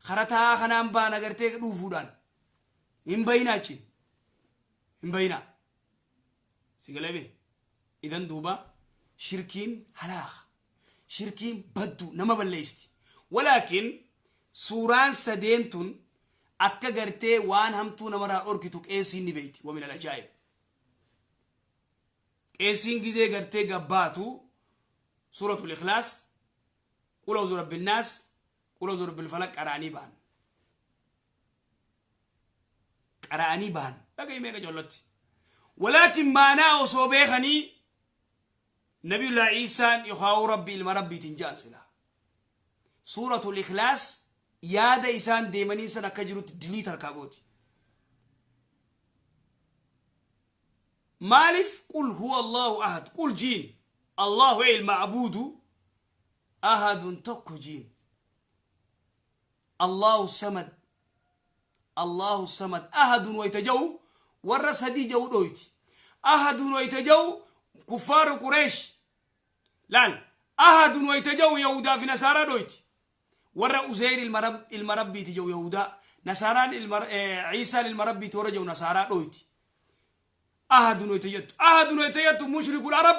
kara taa'aa kanaan baana gartee dhuufuudhaan hin bayinaa achiin hin bayinaa. Si galee bee idan duuba shirkiin halaaka shirkiin baddu nama balleessiti. Walaakin suuraan sadeen tun akka gartee waan hamtuu namarraa dhorkitu qeessiin ni beeyti wa minal ajaa'ib. Qeessiin gizee gartee gabbaatu suuratul ikhlaas, qul a'uuzu rabbin naas, qul a'uuzu rabbil falaq qara'anii bahan. Qara'anii bahan. Dhaga'i meeqa collotti. Walaakin maanaa osoo beekanii Nabiyullah Iisaan yookaan Rabbi ilma Rabbiitiin ja'an silaa. Suuratul ikhlaas yaada isaan deemanii san akka jirutti dilii tarkaa gooti. Maalif qul huwa Allahu ahad qul jiin Allahu ey ilma'buudu ahadun tokko jiin Allahu samad Allahu samad ahadun wayta ja'u warra sadii ja'u dhoyti ahadun wayta ja'u kuffaaru qureesh laal ahadun wayta ja'u yahudaa fi nasaaraa dhoyti warra uzeyr ilma rabbiiti ja'u yahudaa nasaaraan ilma ciisaan ilma rabbiiti warra ja'u nasaaraa dhoyti ahadun wayta jettu ahadun wayta jettu mushrikul arab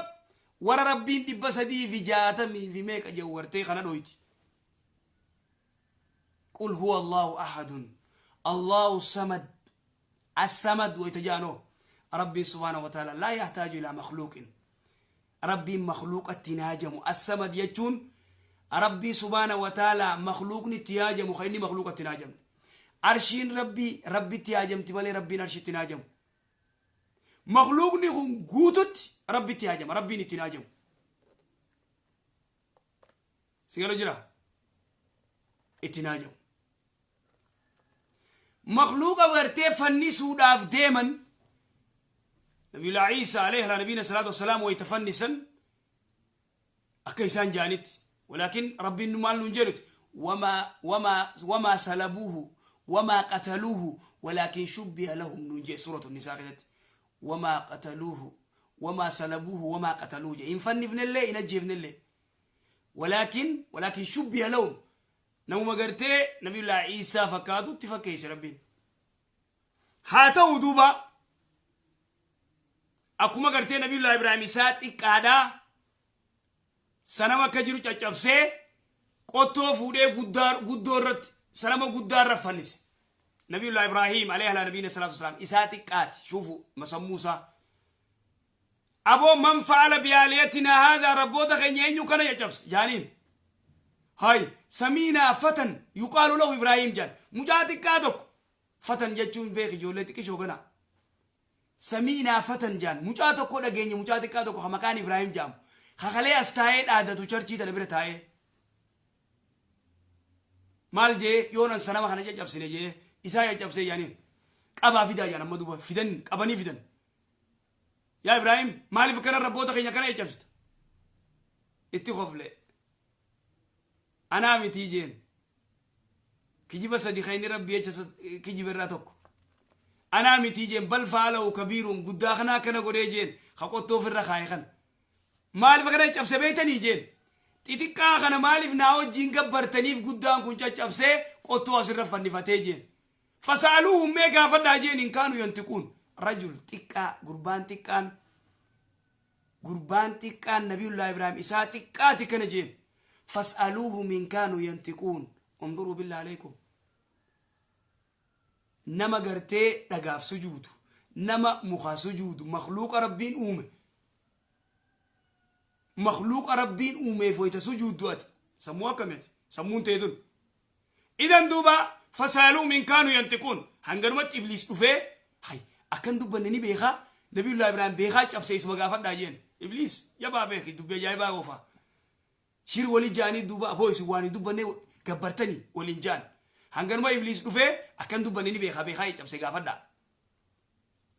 warra rabbiin 360 fi meeqa jedhu gartee kana dhoyti qul huwa allahu ahadun allahu samad as-samad wayta jedhanoo rabbiin subhaanahu wa ta'ala laa yahtaaju ilaa makhluuqin rabbiin makhluuqatti hin haajamu as-samad jechuun rabbii subhaanahu wa ta'ala makhluuqni itti haajamu kan inni makhluuqatti hin haajamne arshiin rabbii rabbitti haajamti malee rabbiin arshitti hin haajamu. Makhluuqni kun guututti rabbitti haajama rabbiin itti hin haajamu. Si gala jira? Itti hin haajamu. Makhluuqa gartee fannisuudhaaf deeman Nabiyullah Iisa alayhi ala nabiyina salaatu wassalaam wayita fannisan akka isaan ja'anitti walaakin rabbiin nu maal nuun jedhuti wamaa wamaa wamaa salabuuhu wamaa qataluuhu walaakin shubbiha lahum nuun jedhe suuratu nisaa keessatti wamaa qataluuhu wamaa salabuuhu wamaa qataluuhu jedhe hin fannifnellee hin ajjeefnellee walaakin walaakin shubbiha lahum namuma gartee nabiyullaa Iisaa fakkaatutti fakkeesse rabbiin haa ta'u duuba Akkuma gartee Nabiyullaah Ibraahim isaa xiqqaadhaa sanama akka jiru caccabsee qottoo fuudhee guddaa guddoo irratti sanama guddaa irra fannise. Nabiyullaah Ibraahim alayhi ala nabiyina salaatu wasalaam isaa xiqqaati shuufu masammuu isaa. Aboo man fa'ala biyaaliyatinaa haadhaa rabboota keenya eenyu kana caccabse jaaniin. Hay samiinaa fatan yuqaalu lahu Ibraahim jaan mucaa xiqqaa tokko fatan jechuun beeki ijoollee xiqqishoo ganaa. Sami'naa fatan jaan mucaa tokko dhageenye mucaa xiqqaa tokko ka maqaan Ibraahim ja'amu ka kalee as taa'ee dhaadatu charchii tana bira taa'ee maal jee yoonan sanama kana caccabsine jee isaa caccabsee jaaniin qabaa fidaa jaan amma duuba fidan qabanii fidan yaa Ibraahim maaliif akkana rabboota keenya akkana caccabsita itti kofle anaa mitii jeen Kijiba sadi ka inni Rabbii jecha kijibe irraa tokko. Anaa mitii jeen bal fa'alahu kabiiruhum guddaa kana akkana godhee jeen ka qottoo ofirra kaaye kana. Maaliif akkana caccabse beeytanii jeen. Xixiqqaa kana maaliif naa wajjiin gabbartaniif guddaan kun caccabsee qottoo asirra fannifatee jeen. Fasa'aluuhum mee gaafadhaa jeen in kaanu yantiquun. Rajul xiqqaa gurbaan xiqqaan Gurbaan xiqqaan Nabiyullaah Ibraahim isaa xiqqaati kana jeen. Fas'aluuhum in kaanuu yantiquun. Unduruu billah aleykum. Nama gartee dhagaaf sujuudu, nama mukaa sujuudu, makhluuqa Rabbiin uume. Makhluuqa Rabbiin uumeef wayta sujuuddu ati. Sammuu akkami ati? Sammuun tee tun. Idan duuba fasaaluhum in kaanuu yantiquun. Hanganumatti Ibliis dhufee hay Akkan dubbanne ni beekaa. Nabiyullaa Ibraahim beekaa cabsee isuma gaafadhaa jeen. Ibliis jabaa beeki, dubbii ajaa'ibaa oofa. Shir walii jaanii duuba aboo isin waan hin dubbanne gabbartanii waliin jaan. Hanganuma Ibliis dhufee akkan dubbanne ni beekaa, beekaa cabsee gaafadhaa.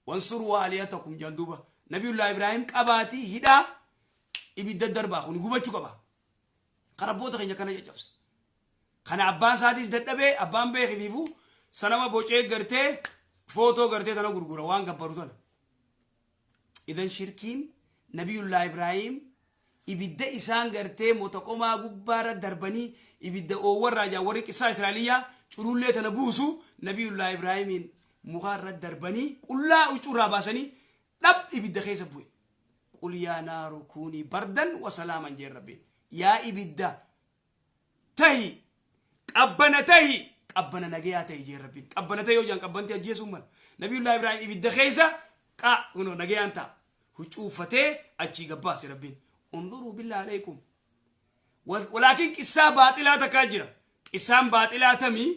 Wansuruu aalihatakum jaan duuba. Nabiyullaa Ibraahim qabaatii hidhaa ibidda darbaa, kun gubachuu qaba. Kan abboota keenya kana caccabse. Kana abbaan isaatis dadhabee, abbaan beekifiifuu sanama bocee gartee footoo gartee tana gurgura waan gabbaru tana. Idan shirkiin Nabiyullaa Ibraahim ibidda isaan gartee motoqomaa gubbaarra darbanii ibidda oowwarraa jaa warri qissaa Israa'eliyyaa culullee tana buusu, Nabiyullaa Ibraahimiin mukaarra darbanii qullaa huccuurraa baasanii dhab ibidda keessa bu'e. Qul yaa naaru kuunii bardan wa salaaman jeen Rabbiin. Yaa ibidda tahi, qabbana tahi, qabbana nagayaa tahi jeen Rabbiin. Qabbana tahi yoo jaan qabbanti ajjeesuun mala. Nabiyullaa Ibraahim ibidda keessa qa kunoo nagayaan ta'a. Huccuu uffatee achii gabbaase Rabbiin. Unzuruu billaa alaykum. Walaakin qissaa baaxilaa takkaa jira. Qissaan baaxilaa tamii?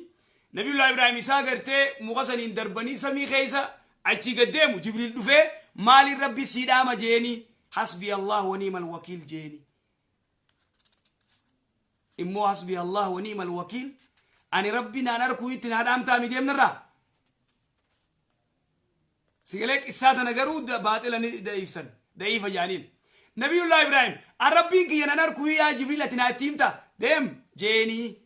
Nabiyullaa Ibraahim isaa gartee muka saniin darbanii samii keessa achii gad deemu Jibriil dhufee maaliin Rabbi sii dhaama jeeni, hasbi Allah wa ni'mal wakiil jeeni. Immoo hasbi Allah wa ni'mal wakiil ani Rabbi naan arkuu itti naa dhaamtaa mi deemnarraa. Sigalee qissaa tana garuu baaxila ni da'iifsan, da'iifa jaaniin. Nabiyullaa Ibraahim an Rabbiin kiyya nan arkuu, yaa Jibriil ati naa itti himta deem jeenii.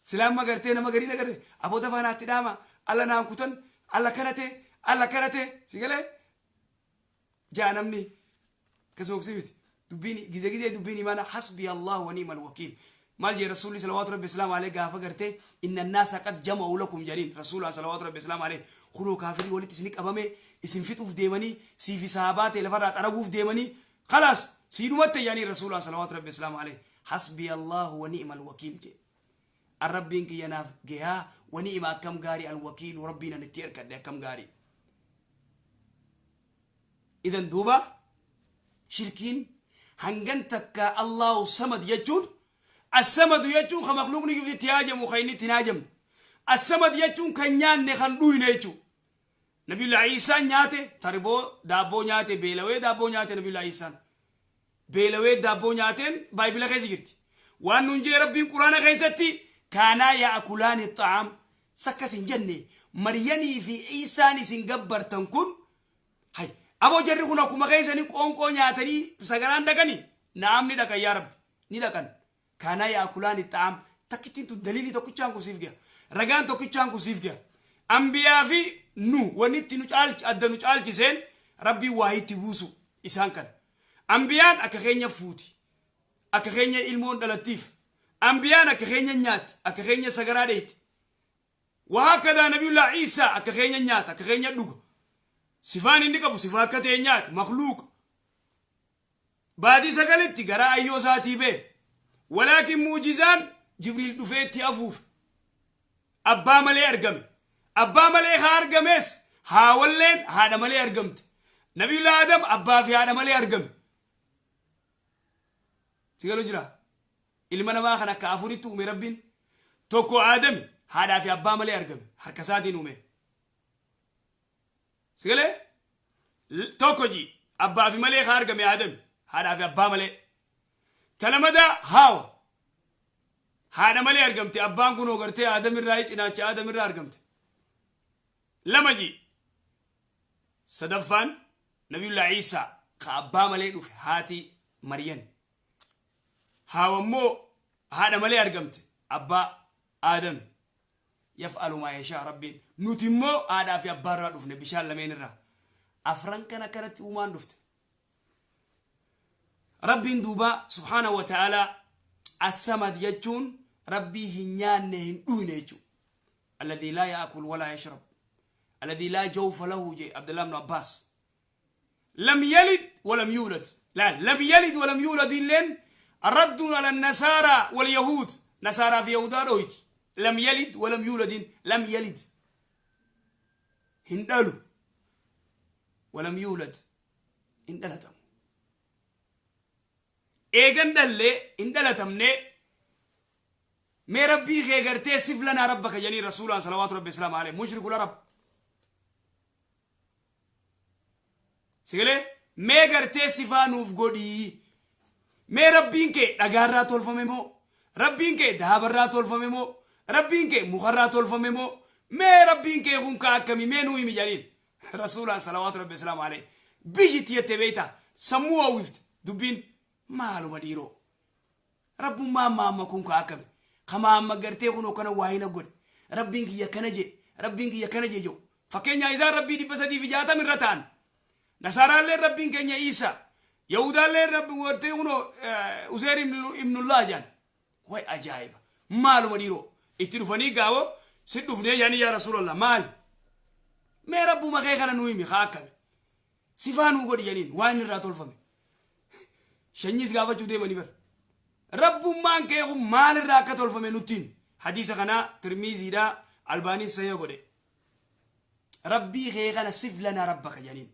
Silaa amma gartee nama garii nagarre aboo dafaa naatti dhaama, alla naan kutan, alla kana ta'e, alla kana ta'e, sigalee jaa namni akkasuma oksii miti. Dubbiin gize gizee dubbiin imaana hasbi Allah wa ni'mal wakiil. Maal jee Rasuulli salawaatu rabbi islaam alayhi gaafa gartee inna naasa qad jama'u lakum jedhaniin Rasuulaan salawaatu rabbi islaam alayhi, kunoo kaafirii walitti isini qabame, isin fixuuf deemanii, siifi sahabaa ta'e lafarraa xaraguuf deemanii, khalaas sii dhumatte jedhaniin. Rasuulaan salawaatu rabbi islaam alayhi hasbi Allah wa ni'mal wakiil jee. An Rabbiin kiyya naaf gehaa, wa ni'ima akkam gaarii, alwakiilu Rabbiin an itti erkadhe akkam gaarii. Idan duuba shirkiin hangan takka Allahu samad jechuun, assamadu jechuun ka makluuqni cufti itti haajamu, ka inni itti hin haajamne. Assamad jechuun kan nyaanne kan dhuyne jechuu. Nabiyullah Iisaan nyaate, tarboo daabboo nyaate, beelawee daabboo nyaate. Nabiyullah Iisaan beelawee daabboo nyaateen baayibila keessa jirti. Waan nuun jee Rabbiin Quraana keessatti kaanaa yaa'kulaani xa'aam sakkas hin jenne. Maryamii fi Iisaan isin gabbartan kun hay aboo, jarri kun akkuma keessanii qoonqoo nyaatanii sagaraan dhaqanii? Na'am, ni dhaqan, yaa Rabbi, ni dhaqan. Kaanaa yaa'kulaani xa'aam takkittiin tun daliilii tokkichaan kun siif gaha, ragaan tokkichaan kun siif gaha. Ambiyaa fi nu wanni itti nu caalchi adda nu caalchiseen Rabbiin waa itti buusu isaan kana. Ambiyaan akka keenya fuuti, akka keenya ilmoon dhalattiif. Ambiyaan akka keenya nyaatti, akka keenya sagaraa dheeyti. Wahaakadaa Nabiyullaa Iisaa akka keenya nyaata, akka keenya dhuga. Sifaan inni qabu sifaa akka ta'e nyaata makluuqa. Baatii 9tti garaa ayyoo isaatii ba'e. Walaakin mu'jizaan Jibriil dhufee itti afuufe. Abbaa malee argame. Abbaa malee haa argames, haawalleen haadha malee argamte. Nabiyullaa Adam abbaa fi haadha malee argame. Si galu jira. Ilma namaa kan akka afuritti uume Rabbiin. Tokko Aadami haadhaa fi abbaa malee argame. Harka isaatiin uume. Si galee? Tokko ji abbaa fi malee haa argame Aadami. Haadhaa fi abbaa malee. Talamadaa haawa. Haadha malee argamte. Abbaan kunoo gartee Aadam irraa, cinaacha Aadam irraa argamte. Lama ji. Sadaffaan Nabiyullaa Iisaa ka abbaa malee dhufe, haati Maryan. Haawa immoo haadha malee argamte, abbaa Aadami. Yaf'alu maa yashaa Rabbiin. Nuti immoo haadhaa fi abbaa irraa dhufne, bishaan lameen irraa. Afran kan akkanatti uumaan dhufte. Rabbiin duuba subhaanahu wa ta'aalaa as-samad jechuun Rabbii hin nyaanne hin dhuyne jechuudha. Alladhii laa ya'kul walaa yashrab. Alladhii laa jawfa lahu jee Abdullah ibn Abbaas. Lam yalid walam yuulad. Laal, lam yalid walam yuulad illeen radduun ala nasaaraa wal yahuud. Nasaaraa fi yahudaa dhoyti. Lam yalid walam yuuladin, lam yalid hin dhalu, walam yuulad hin dhalatamu. Eegan dhallee hin dhalatamne, mee Rabbii kee gartee sif lanaa rabbaka jedhanii Rasuulaan salawaatu rabbi islaam alayhi mushrikul arab. Sigalee mee gartee sifaa nuuf godhii. Mee rabbiin kee dhagaarraa tolfame moo? Rabbiin kee daabarraa tolfame moo? Rabbiin kee mukarraa tolfame moo? Mee rabbiin kee kun ka akkamii mee nuu himi jedhaniin. Rasuulaan salawaatu rabbi islaamu alayhi. Biyyi itti jette beektaa sammuu hawwifte dubbiin maaluma dhiiroo. Rabbummaa amma amma kun ka akkami? Kama amma gartee kun kana waa hin godhe. Rabbiin kiyya kana je, rabbiin kiyya kana je jedhu. Fakkeenyaa isaan rabbii 360 irra ta'an. Nasaaraalleen rabbiin keenya Iisaa. Yahudaalleen rabbi gartee kunoo Uzeer ibnullah jedhan. Way ajaa'iba! Maaluma dhiiroo? Itti dhufanii gaawoo si dhufnee jedhanii yaa Rasuulallah maali? Mee rabbuma kee kana nuu himi haa akkami? Sifaa nuu godhi jedhaniin waan inni irraa tolfame. Shanyiis gaafachuu deemanii bara. Rabbummaan kee kun maalirraa akka tolfame nutti himi. Hadiisa kanaa Tirmiiziidhaa Albaaniin sahih godhe. Rabbii kee kana sif lanaa rabbaka jedhaniin.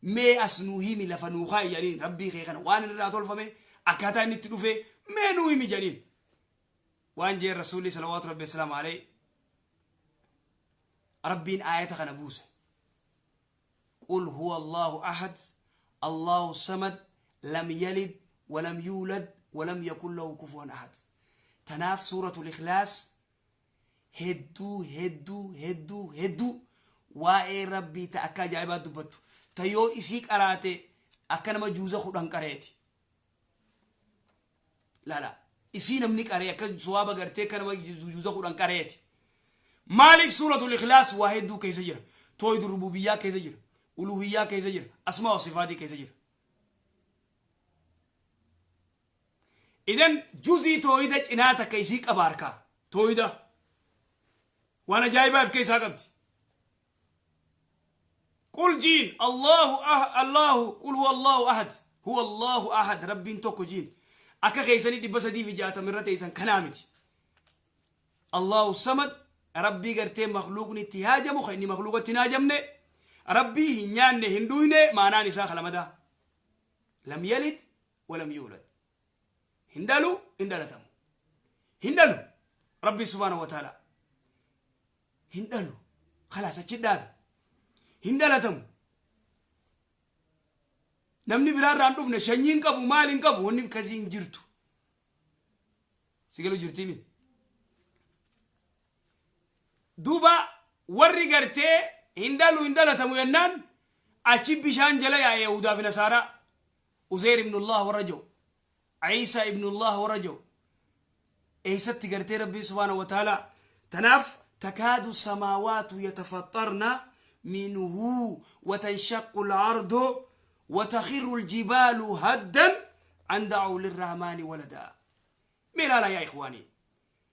Mee as nuu himi lafa nuu kaa'i jedhaniin rabbii kee kana waan inni irraa tolfame akkaataa inni itti dhufe mee nuu himi jedhaniin. Waan jeen Rasuulli salawaatu rabbi wasalaamu alayhi rabbiin aayata kana buuse. Qul huwa Allahu ahad Allahu samad lam yalid walam yuulad walam yakun lahu kufuwan ahad. Tanaaf suuratul ikhlaas hedduu hedduu hedduu hedduu waa'ee rabbii ta akka ajaa'ibaa dubbattu ta yoo isii qaraate akka nama juuza 10 qareeti. Laala isii namni qaree akka suwaaba gartee akka nama juuza 10 qareeti. Maaliif suuratul ikhlaas waa hedduu keessa jira. Tooyid rububiyyaa keessa jira. Uluhiyyaa keessa jira. Asmaa wa sifaatii keessa jira. Idan juzii tooyida cinaa takka isii qaba harkaa. Tooyida. Waan ajaa'ibaa of keessaa qabdi. Qul jiin Allahu ah Allahu qul huwa Allahu ahad huwa Allahu ahad rabbiin tokko jiin akka keessanii 360 irra teessan kanaa miti. Allahu samad rabbii gartee makluuqni itti haajamu kan inni makluuqatti hin haajamne rabbii hin nyaanne hin dhuyne maanaan isaa kalamadaa. Lam yalid walam yuulad. Hin dhalu hin dhalatamu. Hin dhalu rabbii subhaanahu wa ta'ala. Hin dhalu khalaas achi dhaabe. Hin dhalatamu. Namni biraa irraa hin dhufne sanyii hin qabu maal hin qabu wanni akkasii hin jirtu. Si galu jirtii mi? Duuba warri gartee hin dhalu hin dhalatamu jennaan achi bishaan jala yaa'e Yahudaa fi Nasaaraa. Uzeer ibnullah warra jiru. Iisaa ibnullah warra jiru. Eessatti gartee Rabbiin subhaanahu wa ta'ala tanaaf takaadu samaawaatu yatafaxxarna minhu wa tanshaqqu al-ardu wa takhiru al-jibaalu haddan an da'u lirrahmaani waladaa. Mee ilaalaa yaa ikhwaanii.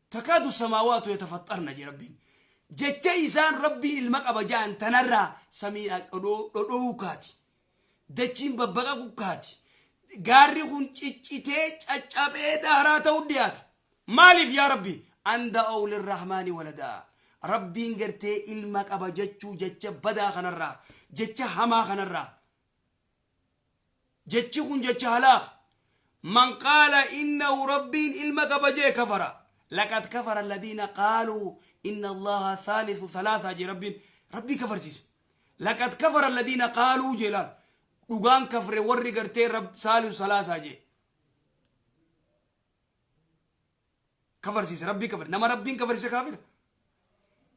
Takaadu samaawaatu yatafaxxarna jee Rabbiin. Jecha isaan Rabbiin ilma qaba ja'an tanarraa samii dhodhoo'uu kaati. Dachiin babbaqaquu kaati. Gaarri kun ciccitee caccabee daaraa ta'uu dhiyaata. Maaliif yaa Rabbi? An da'aw lirrahmaani waladaa. Rabbiin gartee ilma qaba jechuu jecha badaa kanarraa, jecha hamaa kanarraa. Jechi kun jecha halaaka. Man qaala innahu rabbiin ilma qaba jee kafara. Laqad kafara alladhiina qaaluu inna Allaha thaalithu thalaataa jee rabbiin rabbii kafarsiise. Laqad kafara alladhiina qaaluu jee laal. Dhugaan kafre warri gartee rab saalisu salaasaa jee. Kafarsiise rabbii kafar nama rabbiin kafarsiise kaafira.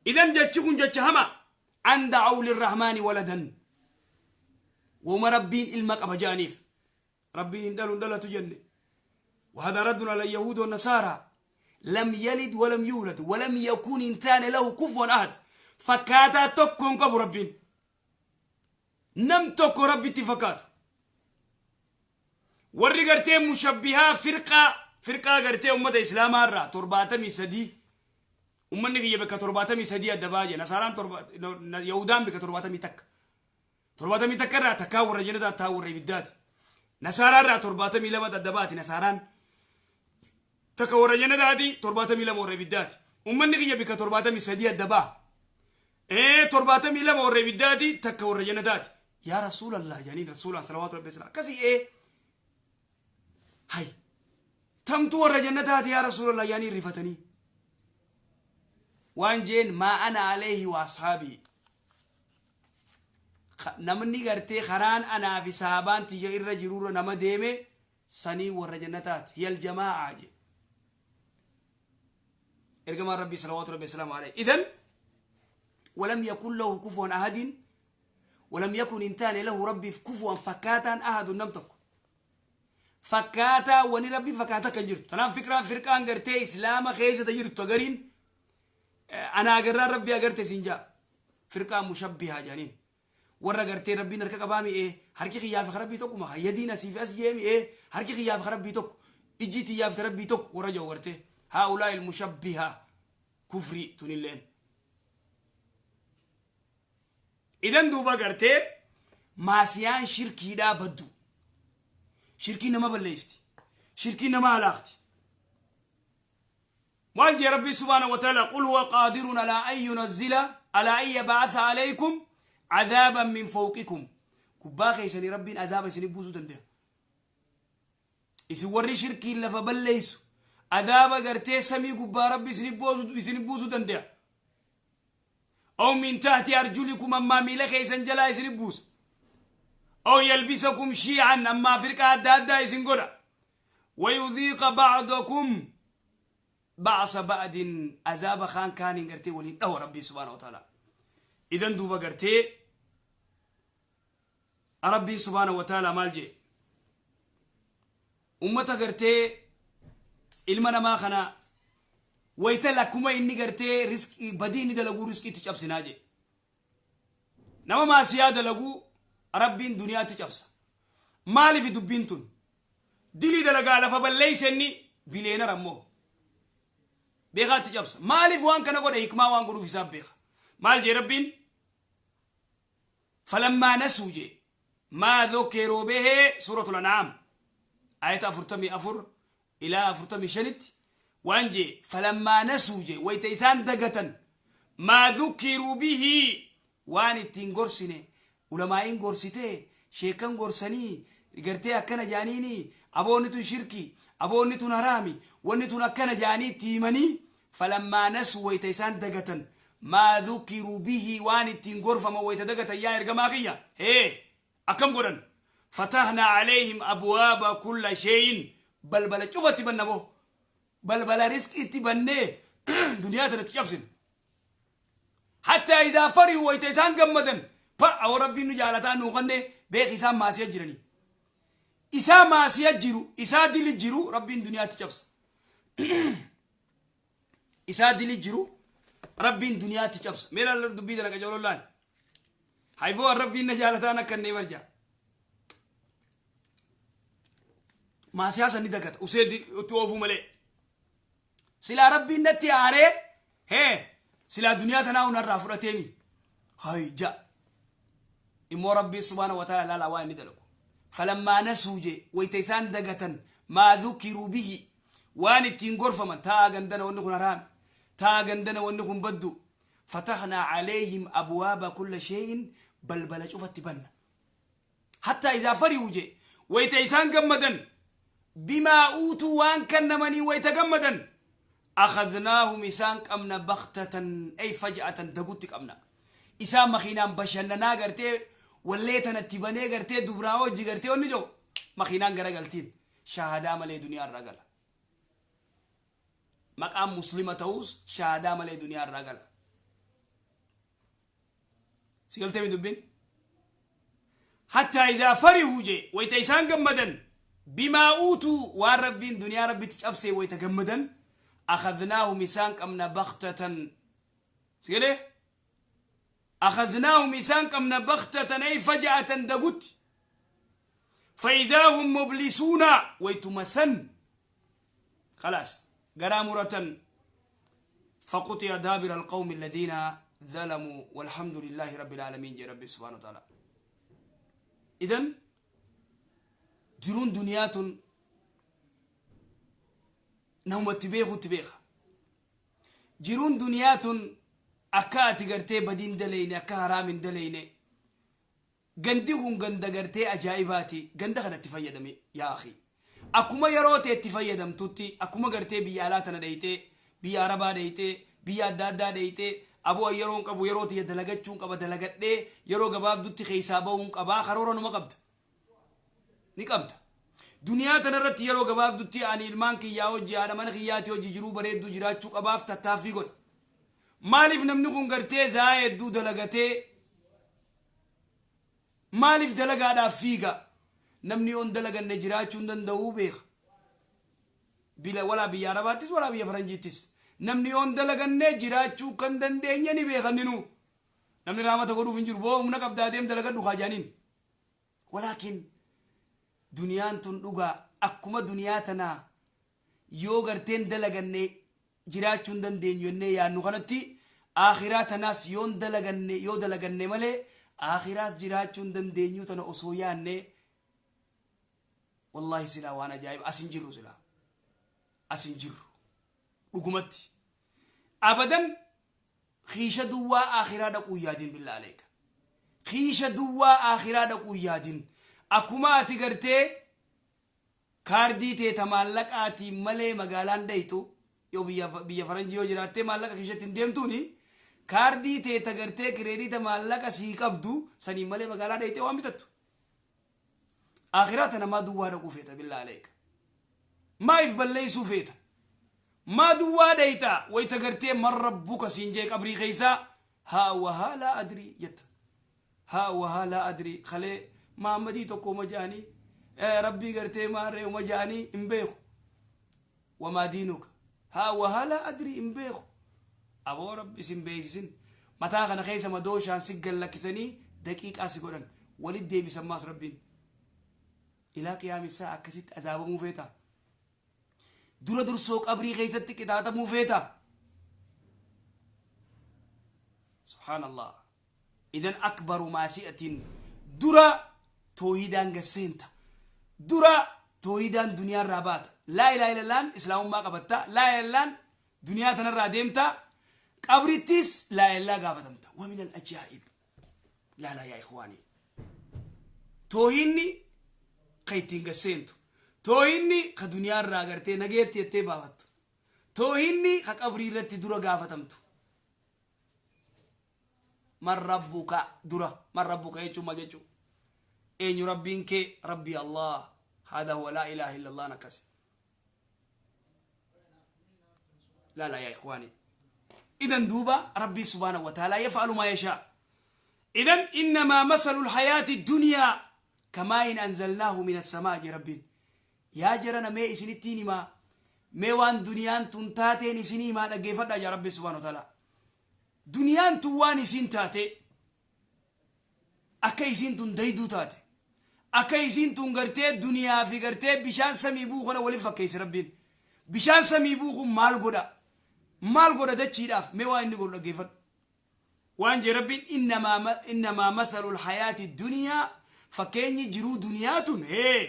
Idan jechi kun jecha hama an da'aw lirrahmaani waladan. Woma rabbiin ilma qaba ja'aniif. Rabbiin hin dhalu hin dhalatu jenne. وهذا رد على اليهود والنصارى لم يلد ولم يولد ولم يكن انتان له كفوا أحد فكاتا تكون قبو ربين نم تكو ربي اتفاقات warri gartee mushabbihaa firqaa firqaa gartee ummata islaamaa irraa 73 ummanni kiyya bakka 73 adda ba'aa jee nasaaraan torba yahudaan bakka 71 71 irraa takkaa warra jannataa taa warra ibiddaati nasaaraa irraa 72 adda baati nasaaraan takka warra jannataati 72 warra ibiddaati ummanni kiyya bakka 73 adda ba'a 72 warra ibiddaati takka warra jannataati yaa rasuulallah jedhaniin rasuulaan salawaatu rabbi salaam akkasii hay tamtu warra jannataati yaa rasuulallah jedhanii rifatanii waan jeen maa ana alayhi wa ashaabii Namni gartee karaan anaa fi sahabaan tiyya irra jirurra nama deeme sanii warra jannataati. Hiyal jamaa'a je ergamaan Rabbii salawaatu Rabbi wasalaamu alayhi. Idan ولم يكن له كفوا أحد، ولم يكن إنتان له ربي كفوا فكاتا أحد. نمتك فكاتا وني ربي فكاتا كجرت. تنام فكرة فرقان قرتي إسلام خيسة تجرت تقرين أنا أقرر ربي أقرتي سنجا فرقان مشبهة جانين ورا قرتي ربي نركا قبامي إيه هركي خياف ربي توك ما يدينا سيف أس جيمي إيه هركي خياف ربي توك إجيتي ياف ربي توك ورا جورتي. هؤلاء المشبهة كفري تنلين. إذن دوبا قرتي ماسيان شركي دا بدو شركي نما بليستي شركي نما علاقتي. والجي ربي سبحانه وتعالى قل هو قادر على أن ينزل على أن يبعث عليكم عذابا من فوقكم. كباخي سني ربي عذابا سني بوزو دنده إسي وري شركي لفبليسو عذابا قرتي سمي كبا ربي سني بوزو دنده أو من تحت أرجلكم أما ميلخي سنجلا يسني بوز أو يلبسكم شيعا أما فرقة أدى يسنقرأ ويذيق بعضكم بعص بعد عذاب خان كان قرتي ولين أو ربي سبحانه وتعالى. إذن دوبا قرتي ربي سبحانه وتعالى مالجي أمتا قرتي إلمنا ما خنا ويتلكما إني قرتي رزق بديني دلقو رزقي تشابس ناجي نما ما سيادة لقو ربي دنيا تشابس مالي في دبينتون دلي دلقا لفبليس إني بلينا رموه بيغا تجابس مالي فوان كان قد حكمة وان قدو في ساب بيغا مال جي ربين فلما نسوا جي ما ذكروا به. سورة الأنعام آية أفرتمي أفر إلى أفرتمي شنت وان جي فلما نسوا جي ويتيسان دقة ما ذكروا به وان التين قرسني علماء قرستي شيكان قرسني قرتي أكنا جانيني أبو نتون شركي أبو نتون هرامي ونتون أكنا جاني تيمني فلما نسوا ويتيسان دقة ما ذكروا به وان التين غرفة ما ويتدقة يا إرقماخية هي أكم قرن فتحنا عليهم أبواب كل شيء بل بل شوف تبنبو بل بل رزق تبني دنيا تنتشبسن حتى إذا فرحوا ويتيسان قمدن فأو ربي نجالتان نوغني بيق إسان ما سيجرني إسا ما سيجرو إسا دل جرو ربي دنيا تشبس إسا دل جرو ربي دنيا تشبس ميلا دبي دلك جولو لان هايبو ربي نجالتان كني ورجع ما سياسة ندقت أسيد توفو ملي سلا ربي نتي آري هي سلا دنيا تناو نرى فرتيمي هاي جا إمو ربي سبحانه وتعالى لا لا وين ندلكو فلما نسوا جي ويتيسان دقة ما ذكروا به وان التين غرفة من تا غندنا ونكون رام تا غندنا ونكون بدو فتحنا عليهم أبواب كل شيء بل بل شوف تبنى حتى إذا فرحوا جي ويتيسان قمدن بما أوتوا وان كنمني ويتقمدن أخذناهم إسان أمنا بغتة أي فجأة دقوتك أمنا إسان مخينان بشننا قرتي وليتنا التباني قرتي دبراو جي ونجو مخينان قرقلتين شهادة ملي دنيا الرجل مقام مسلمة توس شهادة ملي دنيا الرجل سيقلتي من دبين حتى إذا فرحوا جي ويتيسان قمدن بما أوتوا والربين دنيا ربي تشأبسي ويتقمدن أخذناهم إسان أمنا بغتة سيقلي أخذناهم إسان أمنا بغتة أي فجأة دقت فإذا هم مبلسون ويتمسن خلاص قرامرة فقطع دابر القوم الذين ظلموا والحمد لله رب العالمين جي ربي سبحانه وتعالى. إذن جرون دنيات نهم تبيخ تبيخ جرون دنيات أكا تغرتي بدين دليني أكا حرام دليني غنديهم غند غرتي أجايباتي غند خنا تفيدمي يا أخي أكما يروتي تفيدم توتي أكما غرتي بيالاتنا ديتي بيا عربا ديتي بيا دادا ديتي Aboo an yeroon qabu yeroo tiyya dalagachuun qaba dalagadhee yeroo gabaabdutti keessaa bahuun qabaa karoora numa qabda. Ni qabda. Duniyaa tanarratti yeroo gabaabdutti ani ilmaan kiyyaa hojii haadha mana kiyyaati hojii jiruu bareedduu jiraachuu qabaaf tattaaffii godha. Maaliif namni kun gartee za'aa hedduu dalagatee maaliif dalagaadhaaf fiiga? Namni yoon dalaganne jiraachuu hin danda'uu beeka. Bila walaa biyya Arabaattis walaa biyya Faranjiittis. Namni yoon dalaganne jiraachuu kan dandeenye ni beeka ninuu. Namni raamata godhuuf hin jiru. Boo humna qabdaa deem dalagadhu kaa jaaniin. Walaakin duniyaan tun dhugaa akkuma duniyaa tanaa yoo garteen dalaganne jiraachuu hin dandeenyu jennee yaadnu kanatti aakhiraa tanaas yoon dalaganne yoo dalaganne malee aakhiraas jiraachuu hin dandeenyu tana osoo yaadne wallaahi silaa waan ajaa'iba as hin jirru silaa as hin jirru dhugumatti abadan kiisha duwwaa aakhiraa dhaquu hin yaadin billaa aleeka kiisha duwwaa aakhiraa dhaquu hin yaadin akkuma ati gartee kaardii tee ta maallaqaatiin malee magaalaan dhayxu yoo biyya biyya faranjii yoo jiraattee maallaqa kiishatti hin deemtuuni kaardii tee ta gartee kireedita maallaqa sii qabdu saniin malee magaalaa dhayxee waan bitattu. Akhiraa tana maa duwwaa dhaquu feeta billaa aleeka. Maa if balleessuu feeta. Maa duwwaa dhayxa wayta gartee man rabbuka siin jee qabrii keessaa haa wahaa laa adrii jetta. Haa wahaa laa adrii kalee Mahammadii tokko uma ja'anii rabbii gartee maarree uma ja'anii hin beeku. Wamaa diinuka haa wahaa laa adrii hin beeku. Aboo rabbi isin beeksisin mataa kana keessa madooshaan si gallakkisanii daqiiqaa si godhan walit deebisan maas rabbiin. Ilaa qiyaamissaa akkasitti azaabamuu feetaa? Dura dursoo qabrii keessatti qixaaxamuu feetaa? Subhaanallah. Idan akbaru maasi'atin dura toohidaan gad seenta. Dura toohidaan duniyaarraa baata. Laa ilaaha illallaan islaamummaa qabatta. Laa ilaaha illallaan duniyaa tanarraa deemta. Qabrittis laa ilaaha illaa gaafatamta. Wa minal ajaa'ib. Laalaa yaa ikhwaanii. Toohinni ka ittiin gad seentu. Toohinni ka duniyaarraa gartee nageetti jettee baafattu. Toohinni ka qabrii irratti dura gaafatamtu. Man rabbuka dura man rabbuka jechuun maal jechuu eenyu rabbiin kee rabbii allah hada huwa laa ilaaha illallah akkasi laala yaa ikhwaani idan duuba rabbii subhaanahu wa ta'ala yaf'alu maa yashaa idan innamaa masalu lhayaati dunyaa kamaa in anzalnaahu min assamaa jee rabbiin yaa jarana mee isinittiin himaa mee waan duniyaan tun taateen isinii himaa dhaggeeffadhaa jaa rabbiin subhaanahu wa ta'ala Duniyaan tun waan isiin taate akka isiin tun dayduu taate akka isiin tun gartee duniyaa fi gartee bishaan samii bu'u kana waliin fakkeesse rabbiin bishaan samii bu'u kun maal godha maal godha dachiidhaaf mee waan inni godhu dhaggeeffadhu waan jee rabbiin innamaa mathalul hayaati duniyaa fakkeenyi jiruu duniyaa tun hee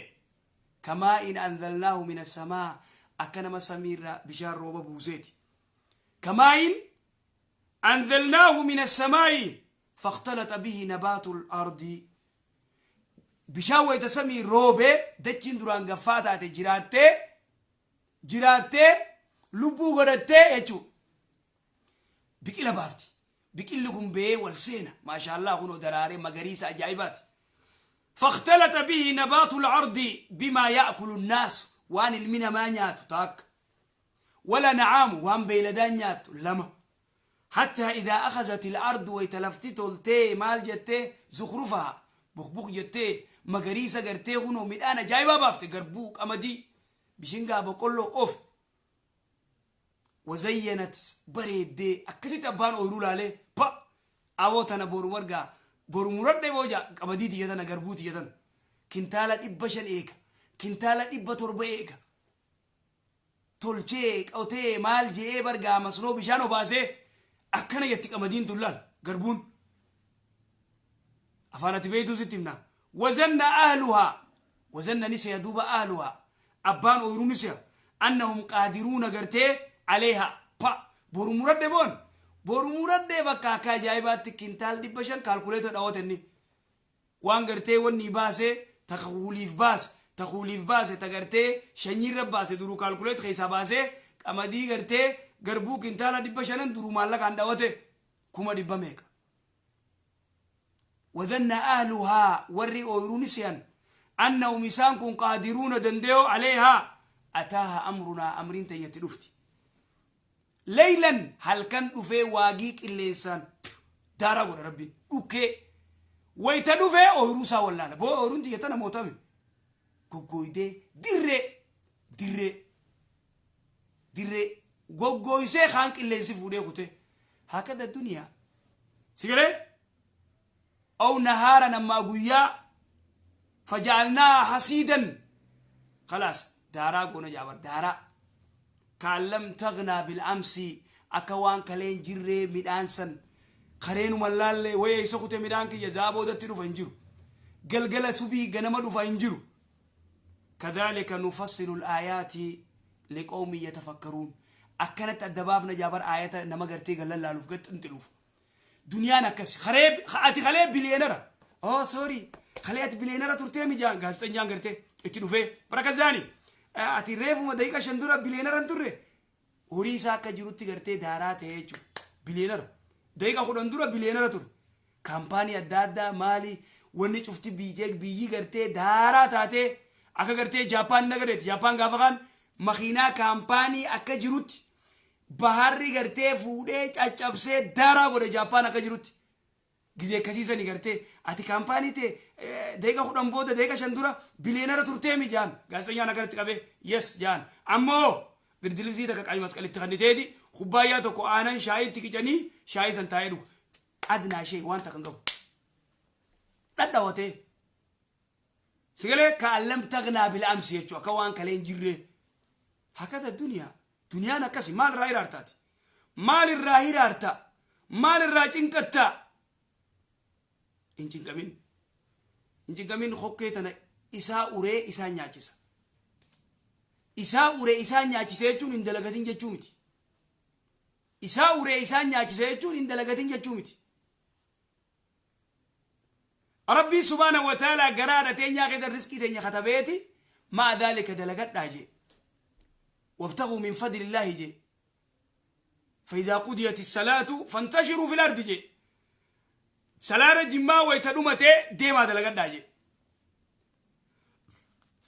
kamaa in anzalnaahu mina samaa akka nama samiirraa bishaan rooba buuseeti كماء أنزلناه من السماء فاختلط به نبات الأرض bishaan wayita samii roobe dachiin duraan gaffaa taate jiraattee jiraattee lubbuu godhattee jechuudha. Biqila baafti. Biqilli kun ba'ee wal seena. Maashaallah kunoo daraaree magariisa ajaa'ibaati. Fakhtalata bihi nabaatu al-ardi bimaa ya'kulu an-naas waan ilmi namaa nyaatu taakka. Walan'aamu waan beeyladaan nyaattu 2. Hattaa idhaa akhazatil ardu wayta lafti toltee maal jettee zukhrufaha buk buk jettee magariisa gartee kunoo midhaan ajaa'ibaa baafte garbuu qamadii bishingaa boqqolloo of wazayyanat bareeddee akkasitti abbaan ooyruu laalee pa aboo tana boru wargaa boru muradhe booja qamadii tiyya tana garbuu tiyya tana kintaala 500 eega kintaala 700 eega tolchee qotee maal je'ee bar gaa masnoo bishaan obaasee akkana jetti qamadiin tun laal garbuun afaan ati beeytuu sitti himna wazanna ahluhaa wazanna ni seya duuba ahluhaa abbaan ooyruu ni seya annahum qaadiruuna gartee aleeha pa boru muradhe boon boru muradhe bakka akka ajaa'ibaatti kintaal 500 kaalkuleeta dhawate inni Waan gartee wannii baase ta kuuliif baase ta kuuliif baase ta gartee shanyiirra baase duruu calculate keessaa baasee qamadii gartee garbuu kintaala 500n duruu maallaqaan dhawate 100,000 meeqa. Wadanna ahluhaa warri ooyiruu se'an annahum isaan kun qaadiruuna danda'oo aleehaa ataaha amrunaa amriin teeyyatti dhufti. Leylan halkan dhufee waagii qilleensaan daaraa godha rabbiin dhukkee wayita dhufee ooyiruu isaa wallaala boo ooyiruun tiyya tana mootame goggooydee dirree dirree dirree goggooysee kaan qilleensi fuudhee kutee hakada duniyaa sigalee aw nahaaran ammaa guyyaa faja'alnaa hasiidan khalaas daaraa goona jaabar daaraa kaan lam tagnaa bil amsi akka waan kaleen jirree midhaan san kareenuma laallee waya isa kute midhaan kiyya zaa boodatti dhufa hin jiru galgala subii ganama dhufa hin jiru. Kadhalika nufassilu al-aayaati liqawmin yatafakkaruun akkanatti adda baafna jaabar aayata nama gartee gallallaaluuf gaxxinxiluuf. Duniyaan akkas karee ati kalee billionaire, oh sorry, kalee ati billionaire turtee mijaan gaazexenyaan gartee itti dhufee barakazaani ati reefuma daqiiqa 5 dura billionaire hin turre horii isaa akka jirutti gartee daaraa ta'ee jechuudha. Billionaire daqiiqa 10 dura billionaire ture, kaampaanii adda addaa maali wanni cufti biyyi gartee daaraa taatee akka gartee Jaappaan nagareeti. Jaappaan gaafa kaan makiinaa kaampaanii akka jirutti baharri gartee fuudhee caccabsee daaraa godhe. Jaappaan akka jirutti gizee akkasiisanii gartee ati kaampaanii ta'e daqiiqa 10 booda daqiiqa 5 dura billionaire turtee mi jaan gaazexenyaan akkanatti qabee yes jaan ammoo birdilibsii takka qaayii masqalitti kanniteeti kubbaayyaa tokko aanan shaayiitti qicanii shaayii san taa'ee dhuga adnaa ishee waan takka hin qabu dhadhawatee sigalee kaan lam tagnaa bil amsi jechuu akka waan kalee hin jirree hakada duniyaa. Duniyaan akkasi. Maal irraa hiraartaati? Maal irraa hiraarta? Maal irraa cinqatta? Hin cinqamin, hin cinqamin. Kokkee tana isaa uree isaan nyaachisa. Isaa uree isaan nyaachisa jechuun hin dalagatin jechuu miti. Isaa uree isaan nyaachisa jechuun hin dalagatin jechuu miti. Rabbii subhaanahu wa ta'ala garaadha teenyaa keessa riskii teenya katabeeti ma'a dhaalika dalagadhaa jee. Wabtaguu min fadlillaahi jee. Faizaa qudiyati salaatu fantashiruu fil ardi jee. Salaana jimmaa wayita dhumatee deemaa dalagadhaa jee.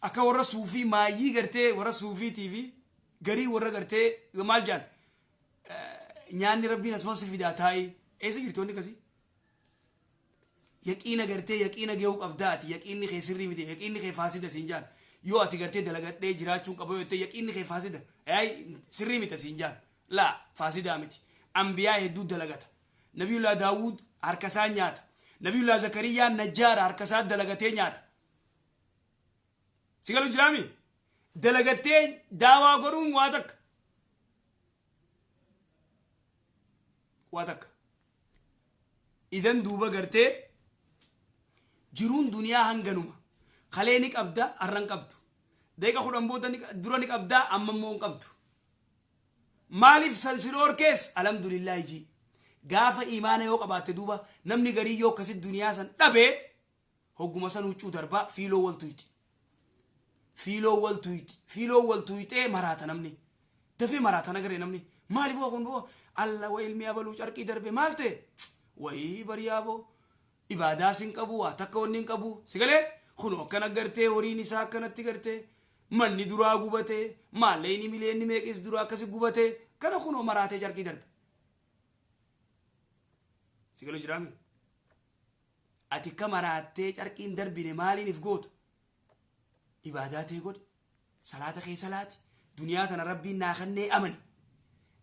Akka warra suufii maayyii gartee warra suufiitii fi garii warra gartee maal jaan nyaanni rabbiin asuma si fidaa taa'ii eessa jirti wanni akkasii? Yaqiina gartee yaqiina gahuu qabdaa ati yaqiinni kee sirrii miti, yaqiinni kee faasida siin jaan. Yoo ati gartee dalagadhee jiraachuun qaba yoo jettee yaqiinni kee faasida ay sirrii miti siin jaan. Laa, faasidaa miti. Ambiyaa hedduu dalagata. Nabiyullah Daawud harka isaa nyaata. Nabiyullah Zakariyyaan najjaara, harka isaa dalagatee nyaata. Si galu jiraami dalagattee daawaa godhuun waa takka waa takka. Idan duuba gartee jiruun duniyaa hanganuma. Kalee ni qabda, har'a hin qabdu. Daqiiqa 10 booda dura ni qabda, amma immoo hin qabdu. Maaliif san si dhoorkees? Alhamdulillaahi jii. Gaafa imaana yoo qabaatte duuba namni garii yoo akkasit duniyaa san dhabee hogguma san huccuu darbaa fiiloo wal tuyxi, fiiloo wal tuyxi, fiiloo wal tuyxee maraata. Namni dafee maraata nagaree namni maali boo kun boo alla wa ilmi abaluu carqii darbe maal ta'e wayii bariyaa boo ibaadaas hin qabu, waa takka wanni hin qabu. Si galee kun akkana gartee horiin isaa akkanatti gartee manni duraa gubatee maallaqni miliyeenni meeqis duraa akkasi gubatee kana kunoo maraatee carqii darbe. Si galee jiraami ati akka maraattee carqiin darbine maaliin if goota? Ibaadaa ta'e godhi, salaata kee salaati. Duniyaa tana rabbiin naa kennee amani.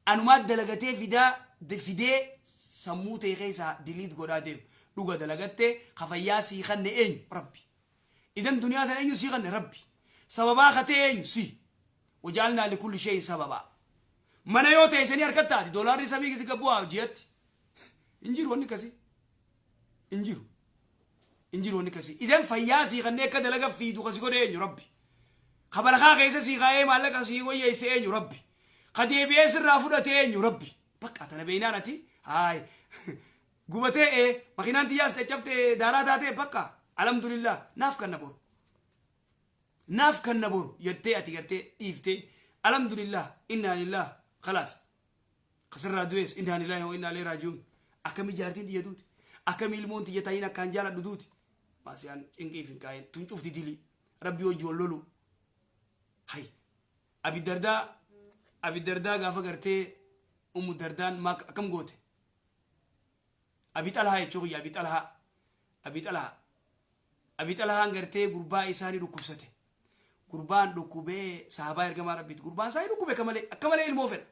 Anumaa dalagatee fidaa fidee sammuu ta'e keessaa diliit godhaa deemu. Dhuga dalagattee kafayyaa sii kanne eenyu? Rabbi. Idan duniyaa tana eenyu sii kanne? Rabbi. Sababaa katee eenyu? Si wajaalnaa likulli shay'in sababaa. Mana yoo ta'e sanii harkatti taati doolaarri samii si gabbu'aa ji'atti hin jiru. Wanni akkasii hin jiru, hin jiru wanni akkasii. Idan fayyaa sii kannee akka dalaga fiidu kasi godhe eenyu? Rabbi. Ka barakaa keessa sii kaa'ee maallaqa sii wayyeesse eenyu? Rabbi. Ka deebi'ee sirraa fudhate eenyu? Rabbi. Bakka tana beeynaan ati haay gubatee ee makiinaan tiyyaas caccabtee daaraa taatee bakka alhamdulillah naaf kanna boru, naaf kanna boru jettee ati gartee dhiiftee alhamdulillah, innaa lillah, khalaas. Kasirraa du'ees innaa lillahi wa innaa ilaihi raaji'uun. Akkami jaartiin tiyya duuti? Akkami ilmoon tiyya ta'iin akkaan jaaladhu duuti? Maasiyaan cinqiif hin kaa'in. Tun cufti dilii. Rabbii wajji wal lolu. Hay. Abi Dardaa, Abi Dardaa gaafa gartee Ummu Dardaan maa akkam goote? Abi Xalhaa jechuu kiyya, Abi Xalhaa. Abi Xalhaa. Abi Xalhaan gartee gurbaa isaa ni dhukkubsate. Gurbaan dhukkubee sahabaa ergamaa Rabbiiti. Gurbaan isaa ni dhukkube akka malee, akka malee ilmoo fedha.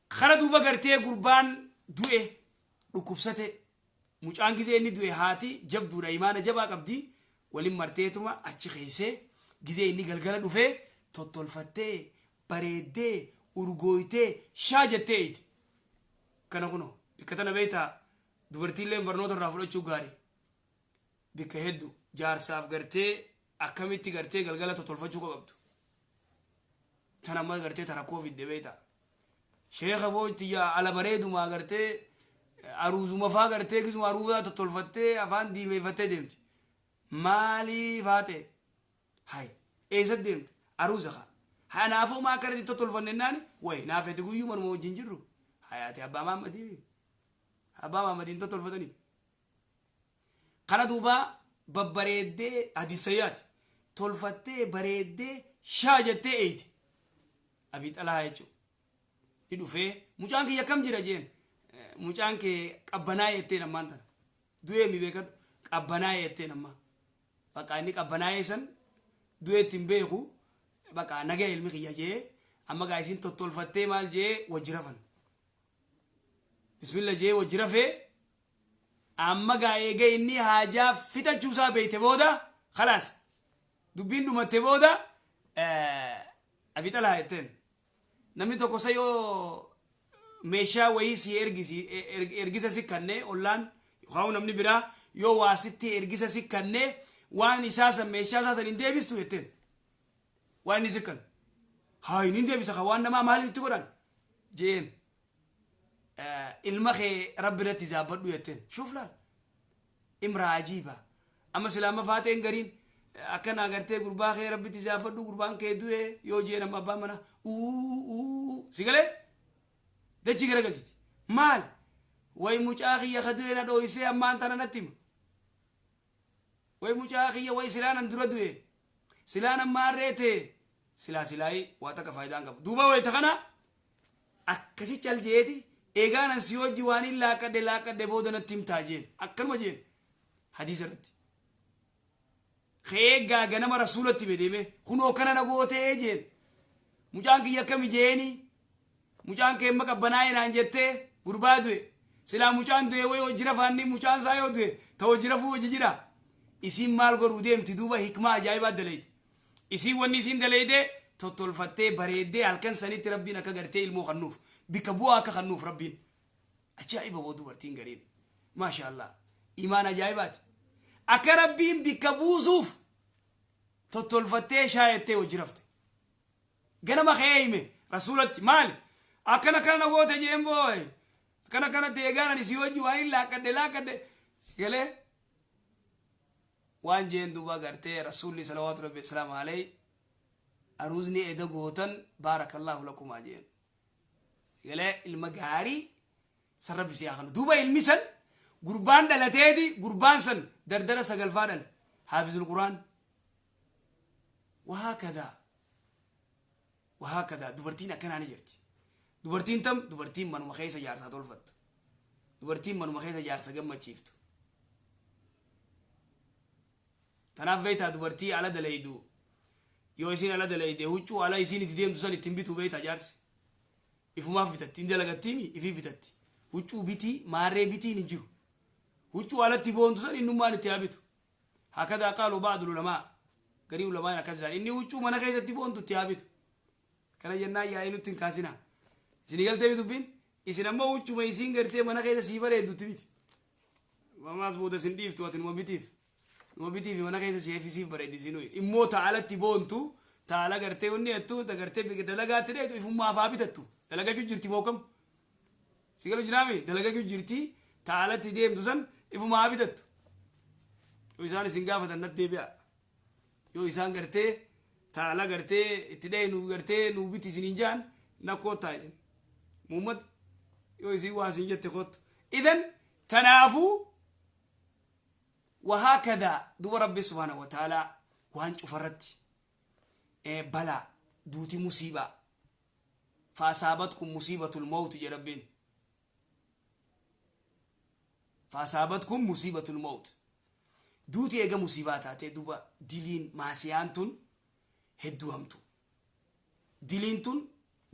Kana duuba gartee gurbaan du'e, dhukkubsate. Mucaan gizee inni du'e haati jabduudha, imaana jabaa qabdi. Walin marteetuma achi keessee gizee inni galgala dhufee tottolfattee, bareeddee, urgooytee, shaa jettee eeydi. Kana kunoo bikka tana beektaa, dubartiilleen barnoota irraa fudhachuu gaarii. Bikka heddu jaarsaaf gartee akkamitti gartee galgala tottolfachuu qabdu. Tan amma gartee ta rakkoo fidde beektaa. Sheekha bootti ala bareedumaa gartee aruuzuma faa gartee gisuma aruuzaa tottolfattee afaan diimeeffattee deemti. Maalii faatee? Hay, eessa deemte? Aruuza kaa. Hay, anaafoo maa akkanatti tottolfanne naani? Way, naafeeti guyyuu manuma wajjin jirru. Hay, ati abbaa Maammadii. Abbaa Maammadiin tottolfatanii. Kana duuba babbareeddee hadisayyaati. Tolfattee bareeddee shaa jettee eeyite. Abii Xalhaa jechuudha. Ni dhufee, mucaan kiyya akkam jira jeen. Mucaan kee qabbanaa'ee jetteen ammaan tana. Du'ee mi beekadhu, qabbanaa'ee jetteen amma. Bakka inni qabbanaa'ee san du'eetti hin beeku, bakka nagaya ilmi kiyya jee. Amma gaa isin tottolfattee maal jee wajji rafan. Bismillah jee wajji rafee. Amma gaa eega inni haajaa fixachuusaa beekte booda, khalaas, dubbiin dhumatte booda, Abi Xalhaa jetteen. Namni tokko isa yoo meeshaa wayii si ergisi, ergisa si kanne, ollaan yookaan namni biraa yoo waa sitti ergisa si kanne, waan isaa san, meeshaa isaa san hin deebistu jetteen. Waan inni si kanne. Haa, hin deebisa ka, waan namaa maaliif itti godhan jeen. Ilma kee Rabbi irratti zaabbadhu jetteen. Shuuf laal. Imraa ajiiba. Amma silaa amma faateen gariin akkana agartee, gurbaa kee Rabbitti zaabbadhu, gurbaan kee du'e yoo jeen, amma abbaan mana uu si galee dachii garagalchiti. Maal? Way, mucaa kiyya ka du'e na dhooysee ammaan tana natti hima. Way, mucaa kiyya, way silaan an dura du'e. Silaan amma harree ta'e. Silaa silaayii waa takka faayidaan qabu. Duuba wayita kana akkasi cal jeeti, eegaan an si wajji waan hin laaqqadhe laaqqadhe booda natti himtaa jeen. Akkanuma jeen. Hadiisa irratti. Ka'ee ganama rasuulatti hime deeme, kunoo kana na gootee jeen. Mucaan kiyya akkami jeeni. Mucaan kee amma qabbanaa'ee naan jettee, gurbaa du'e. Silaa mucaan du'e wayi hojii rafaanni, mucaan isaa yoo du'e ta hojii rafuu hojii jira. Isiin maal godhuu deemti duuba? Hikmaa ajaa'ibaa dalayte. Isiin wanni isiin dalayte tottolfattee bareeddee halkan sanitti Rabbiin akka gartee ilmoo kennuuf, bikka bu'aa akka kennuuf Rabbiin. Ajaa'iba boo, dubartiin gariin. Maasha Allah. Imaan ajaa'ibaati. Akka Rabbiin bikka buusuuf tottolfattee shaayattee hojii rafte. Ganama ka'ee hime rasuulatti, maali? Akkana kana na goote jeen booy. Akkana kana deegaan ani si wajji waan hin laaqqadhe laaqqadhe. Si galee? Waan jeen duuba gartee rasuulli salawaatu rabbi islaamu alayhi, aruuzni eda gootan, baarakallaahu lakumaa jeen. Si galee, ilma gaarii san Rabbi si haa kennu. Duuba ilmi san gurbaan dhalateeti, gurbaan san dardara sagalfaa dhale. Haafizul Quraan. Wahaakadaa. Wahaakadaa, dubartiin akkanaa ni jirti. Dubartiin tam? Dubartiin manuma keessa jaarsaa tolfattu. Dubartiin manuma keessa jaarsa gammachiiftu. Tanaaf beektaa, dubartii ala dalaydu, yoo isiin ala dalayde, huccuu ala isiin itti deemtu san ittiin bituu beektaa jaarsi. Ifumaaf bitatti, hin dalagattiimi, ifii bitatti. Huccuu bitii, maarree bitiin hin jiru. Huccuu alatti boontu san innummaan itti haa bitu. Hakadaa qaalu ba'dul ulamaa. Garii ulamaan akkas jedhan. Inni huccuu mana keessatti boontu itti haa bitu. Kana jennaan yaa'ii nutti hin kaasinaa. Isin galtee dubbiin? Isin ammoo huccuma isiin gartee mana keessa sii bareeddutti biti. Mamaas booda isin dhiiftu, ati numa bitiif. Numa bitiif, mana keessa si siif bareeddi isin. Immoo ta alatti boontu, ta ala gartee wanni jettu, ta gartee dalagaatti dheetu ifummaaf haa bitattu. Dalagachuu jirti moo kam? Si galu jiraami? Dalagachuu jirti, ta alatti deemtu san ifuma haa bitattu. Yoo isaan isin gaafatan natti deebi'a. Yoo isaan gartee ta ala gartee itti dhee nu gartee nu biti isin hin jaan, na koottaa isin. Muhammad Yoo isiin waa siin jette kottu. Idan tanaafuu wahaakadaa duba Rabbi subhaanahu wa ta'aalaa waan cufarratti balaa duuti musiibaa faasaabatkum musiibatul mawti jedha Rabbiin. Faasaabatkum musiibatul mawt. Duuti eega musiibaa taatee duba diliin maasiyaan tun hedduu hamtu. Diliin tun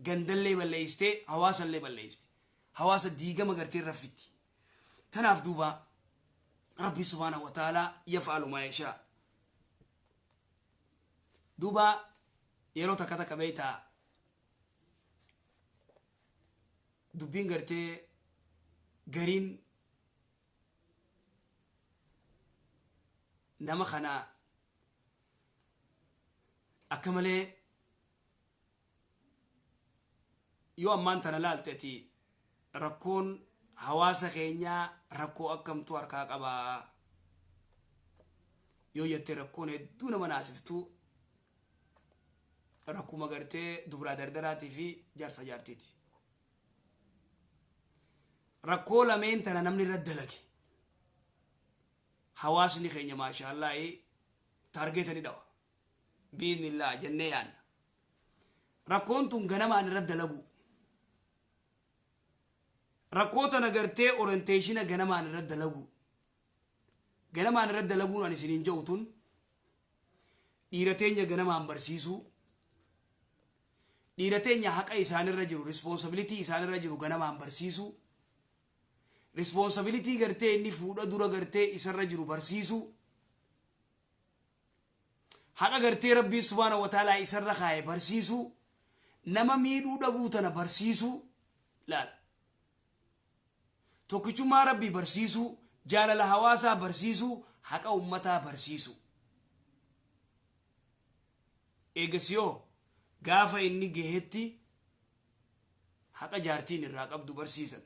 gandallee balleessitee hawaasallee balleessiti. Hawaasa diigama gartee irra fitti. Tanaaf duuba Rabbi subhaanahu wa ta'aalaa yaf'alu maa yashaa. Duuba yeroo takka takka beektaa dubbiin gartee gariin nama kana akka malee yoo ammaan tana laalte ati rakkoon hawaasa keenyaa rakkoo akkamtu harkaa qabaa yoo jette, rakkoon hedduu nama naasiftuu rakkuma gartee dubraa dardaraatii fi jaarsa jaartiiti. Rakkoo lameen tana namni irra dalage hawaasni keenya maashaallaahi target ni dhawa biiznillah jennee yaanna. Rakkoon tun ganamaan irra dalagu, rakkoo tana gartee orientation ganamaan irra dalagu. Ganamaan irra dalaguun ani isiniin jedhu tun dhiira teenya ganamaan barsiisuu, dhiira teenya haqa isaanirra jiru, responsibility isaanirra jiru ganamaan barsiisuu, responsibility gartee inni fuudha dura gartee isarra jiru barsiisuu, haqa gartee Rabbiin subhaana wa ta'aalaa isarra kaaye barsiisuu, nama miidhuu dhabuu tana barsiisuu, laala tokkichummaa Rabbii barsiisuu, jaalala hawaasaa barsiisuu, haqa ummataa barsiisuu. Eegasiyoo gaafa inni gahetti haqa jaartiin irraa qabdu barsiisan.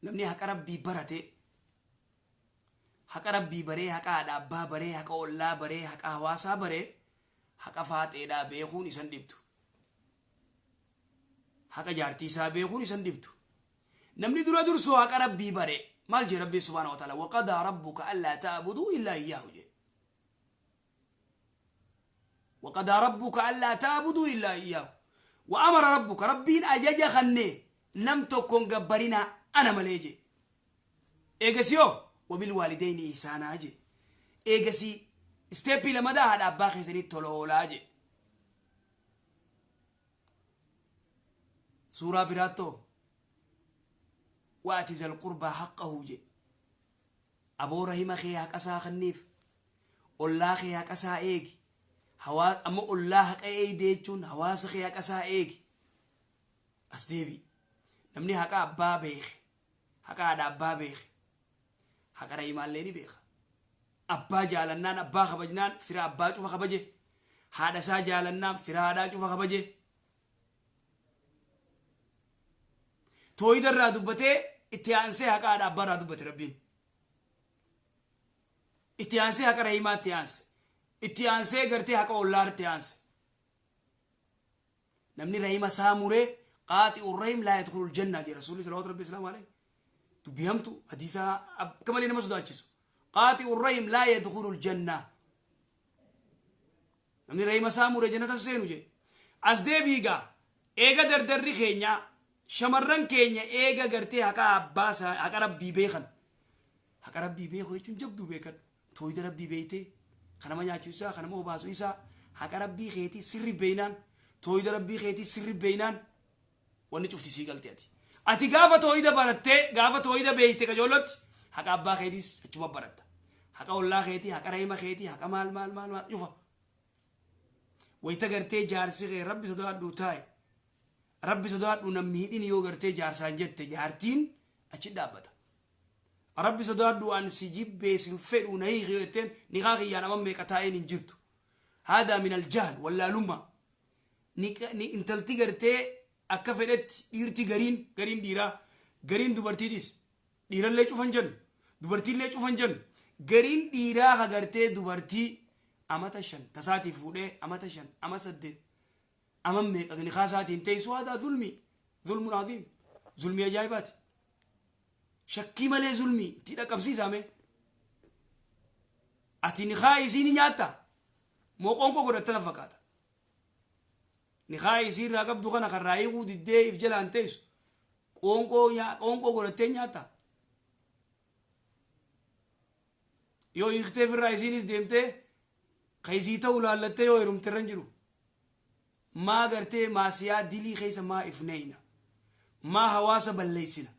Namni haqa Rabbii barate, haqa Rabbii baree, haqa haadha abbaa baree, haqa ollaa baree, haqa hawaasaa baree, haqa faaxeedhaa beekuun isan dhibdu, haqa jaartii isaa beekuun isan dhibdu. Namni dura dursoo haqa Rabbii bare maal jee? Rabbiin subhaana wa ta'ala وقضى ربك ألا تعبدوا إلا إياه jee. وقضى ربك ألا تعبدوا إلا إياه وأمر ربك, Rabbiin ajaja kanne, nam tokkoon gabbarinaa ana malee jee. Eegasiyoo وبالوالدين إحسانا jee. Eegasii step lamadaa haadha abbaa keessanii tola oolaa jee. Suuraa biraattoo وآت ذا القربى حقه jee. Aboo rahima kee haqa isaa kenniif, ollaa kee haqa isaa eegi. Amma ollaa haqa eeyde jechuun hawaasa kee haqa isaa eegi. As deebi, namni haqa abbaa beeke, haqa haadha abbaa beeke, haqa rahimaallee ni beeka. Abbaa jaalannaan, abbaa kabajnaan fira abbaa cufa kabaje. Haadha isaa jaalannaan fira haadhaa cufa kabaje. Tooyida irraa dubbatee itti aansee haqa haadha abbaa irraa dubbate Rabbiin. Itti aansee haqa rahimaa itti aanse. Itti aansee gartee haqa ollaa itti aanse. Namni rahima isaa muree قاطع الرحم لا يدخل الجنة jee Rasuulli salawaatu Rabbi islaamu alayhi. Dubbii hamtu, hadiisaa akka malee nama sodaachisu. قاطع الرحم لا يدخل الجنة. Namni rahima isaa muree jannata seenu jee. As deebiigaa eega dardarri keenya, shamarran keenya eega gartee haqa abbaa isaa, haqa Rabbii beekan. Haqa Rabbii beeku jechuun jabduu beekan. Tooyida Rabbii beeytee kanama nyaachuu isaa, kanama obaasuu isaa, haqa Rabbii keetii sirri beeynaan, tooyida Rabbii keetii sirri beeynaan wanni cufti sii galte ati. Ati gaafa tooyida barattee, gaafa tooyida beeyte qajoolotti haqa abbaa keetiis achuma baratta. Haqa ollaa keetii, haqa rahima keetii, haqa maal maal maal maal cufa. Wayita gartee jaarsi kee Rabbi sodaadhu taa'e, Rabbi sodaadhu nam miidhin yoo gartee jaarsaan jette, jaartiin achi dhaabbata. Rabbi sodaadhu an si jibbee sin fedhu na hiiki yoo jetteen niqaa kiyyaan amma meeqa taa'een hin jirtu. هذا من الجهل wallaalummaa. Ni intalti gartee akka fedhetti dhiirti gariin, gariin dhiiraa, gariin dubartiitis, dhiirallee cufan jennu, dubartiillee cufan jennu, gariin dhiiraa ka gartee dubartii amata 5 tasaatii fuudhee amata 5, ama 8. Aman meeqa nikaa isaatiin teessu haadaa zulmi zulmun aziim zulmii ajaa'ibaati. Shakkii malee zulmii itti dhaqqabsiisaa mee. Ati nikaa isii ni nyaatta moo qoonqoo godhatta na fakkaata. Nikaa isii irraa qabdu kana kan irraa hiikuu diddee if jalaan teessu qoonqoo qoonqoo godhattee nyaatta. Yoo hiiktee firraa isiinis deemtee ka isii ta'u laallattee yoo heerumte irra hin jiru. Maa gartee maasiyaa dilii keessa maa if neeyna? Maa hawaasa balleessina?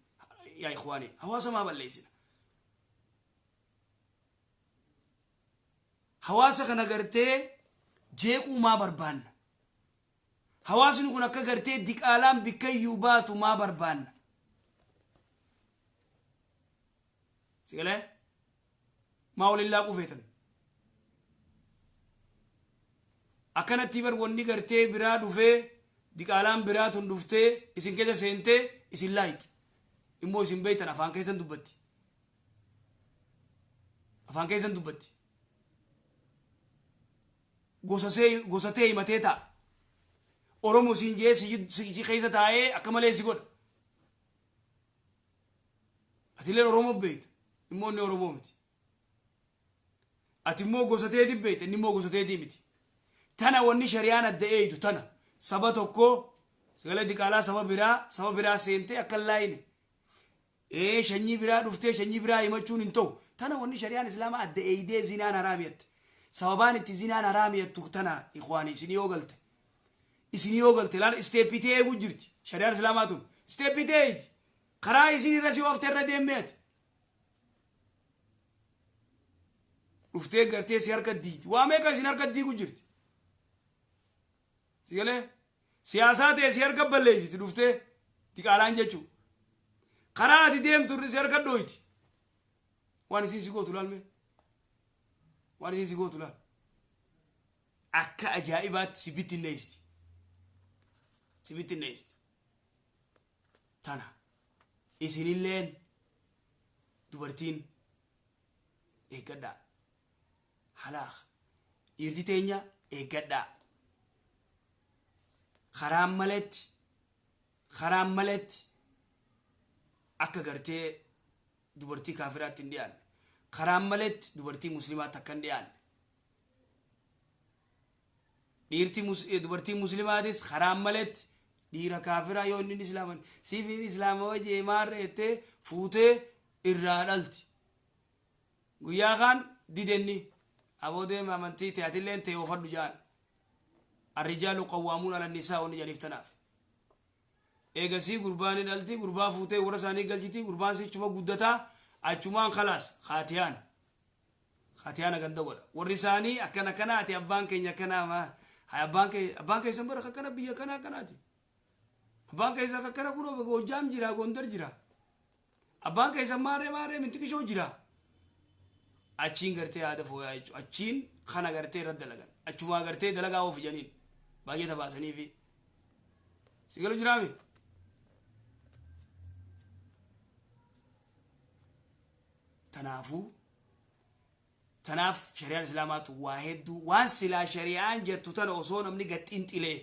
Yaa ikhwaanii, hawaasa maa balleessina? Hawaasa kana gartee jeequu maa barbaanna? Hawaasni kun akka gartee diqaalaan bikkayyuu baatu maa barbaanna? Si galee? Maa waliin laaquu feetan? Akkanatti bar wanni gartee biraa dhufee diqaalaan biraa tun dhuftee isin keessa seentee isin laayiti. Immoo isin beektan afaan keessan dubbatti. Afaan keessan dubbatti. Gosa tee himatee ta'a. Oromo siin jee si keessa taa'ee akka malee si godha. Atilleen Oromoo beekta. Immoo inni Oromoo miti. Ati immoo gosa teetii beekta. Inni immoo gosa teetii miti. Tana wanni shari'aan adda eeydu tana. Saba tokko sagalee diqaalaa saba biraa seentee akka hin laayine. Ee, sanyii biraa dhuftee sanyii biraa himachuun hin ta'u. Tana wanni shari'aan Islaamaa adda eeydee zinaan haraamiyatti. Sababaan itti zinaan haraamiyattu tana, ikhwaani, isin yoo galte. Isin yoo galte laal isteeppitee eeguu jirti. Shari'aan Islaamaa tun. Isteeppitee eeyti. Karaa isin irra si oofte irra deemmee ati. Dhuftee gartee si harka diigdi. Waa meeqa isin harka diigu jirti. Si galee? Siyaasaa ta'e si harka balleessiti dhuftee diqaalaan jechuu. Karaa ati deemtu si harka dhooyti. Waan isin si gootu laalme. Waan isin si gootu laal. Akka ajaa'ibaatti si bittinneessiti. Si bittinneessiti. Tana. Isinilleen dubartiin eeggadhaa. Halaaq. Dhiirti teenya eeggadhaa. Karaan maletti akka gartee dubartii kaafiraatti hin dhiyaanne. Karaan maletti dubartii muslimaatti akka hin dhiyaanne. Dhiirti dubartii muslimaatis karaan maletti dhiira kaafiraa yoo inni islaaman siif inni islaama wajjii maarra jettee fuutee irraa dhalti. Guyyaa kaan didenni aboo deema amantii ta'e atilleen ta'e oofadhu ja'an. الرجال قوامون على النساء wanni jedhaniif tanaaf. Eegasii gurbaan ni dhalti, gurbaa fuutee warra isaanii galchiti, gurbaan sichuma guddataa, achumaan khalaas kaatiyaana. Kaatiyaana ganda godha. Warri isaanii akkana akkana ati abbaan keenya akkanaa maa hay abbaan kee abbaan keessan bara akkana biyya kana akkanaati. Abbaan keessan akkana kunoo Goojjaam jira, Gondar jira. Abbaan keessan maarree maarree mintiqishoo jira. Achiin gartee haada fooyaa jechuudha. Achiin kana gartee irra dalagan. Achumaa gartee dalagaa oofu jedhaniin baay'ee tabaasanii fi. Si galu jiraami? Tanaafuu tanaaf shari'aan Islaamaatu waa hedduu waan silaa shari'aan jettu tana osoo namni gad xinxilee,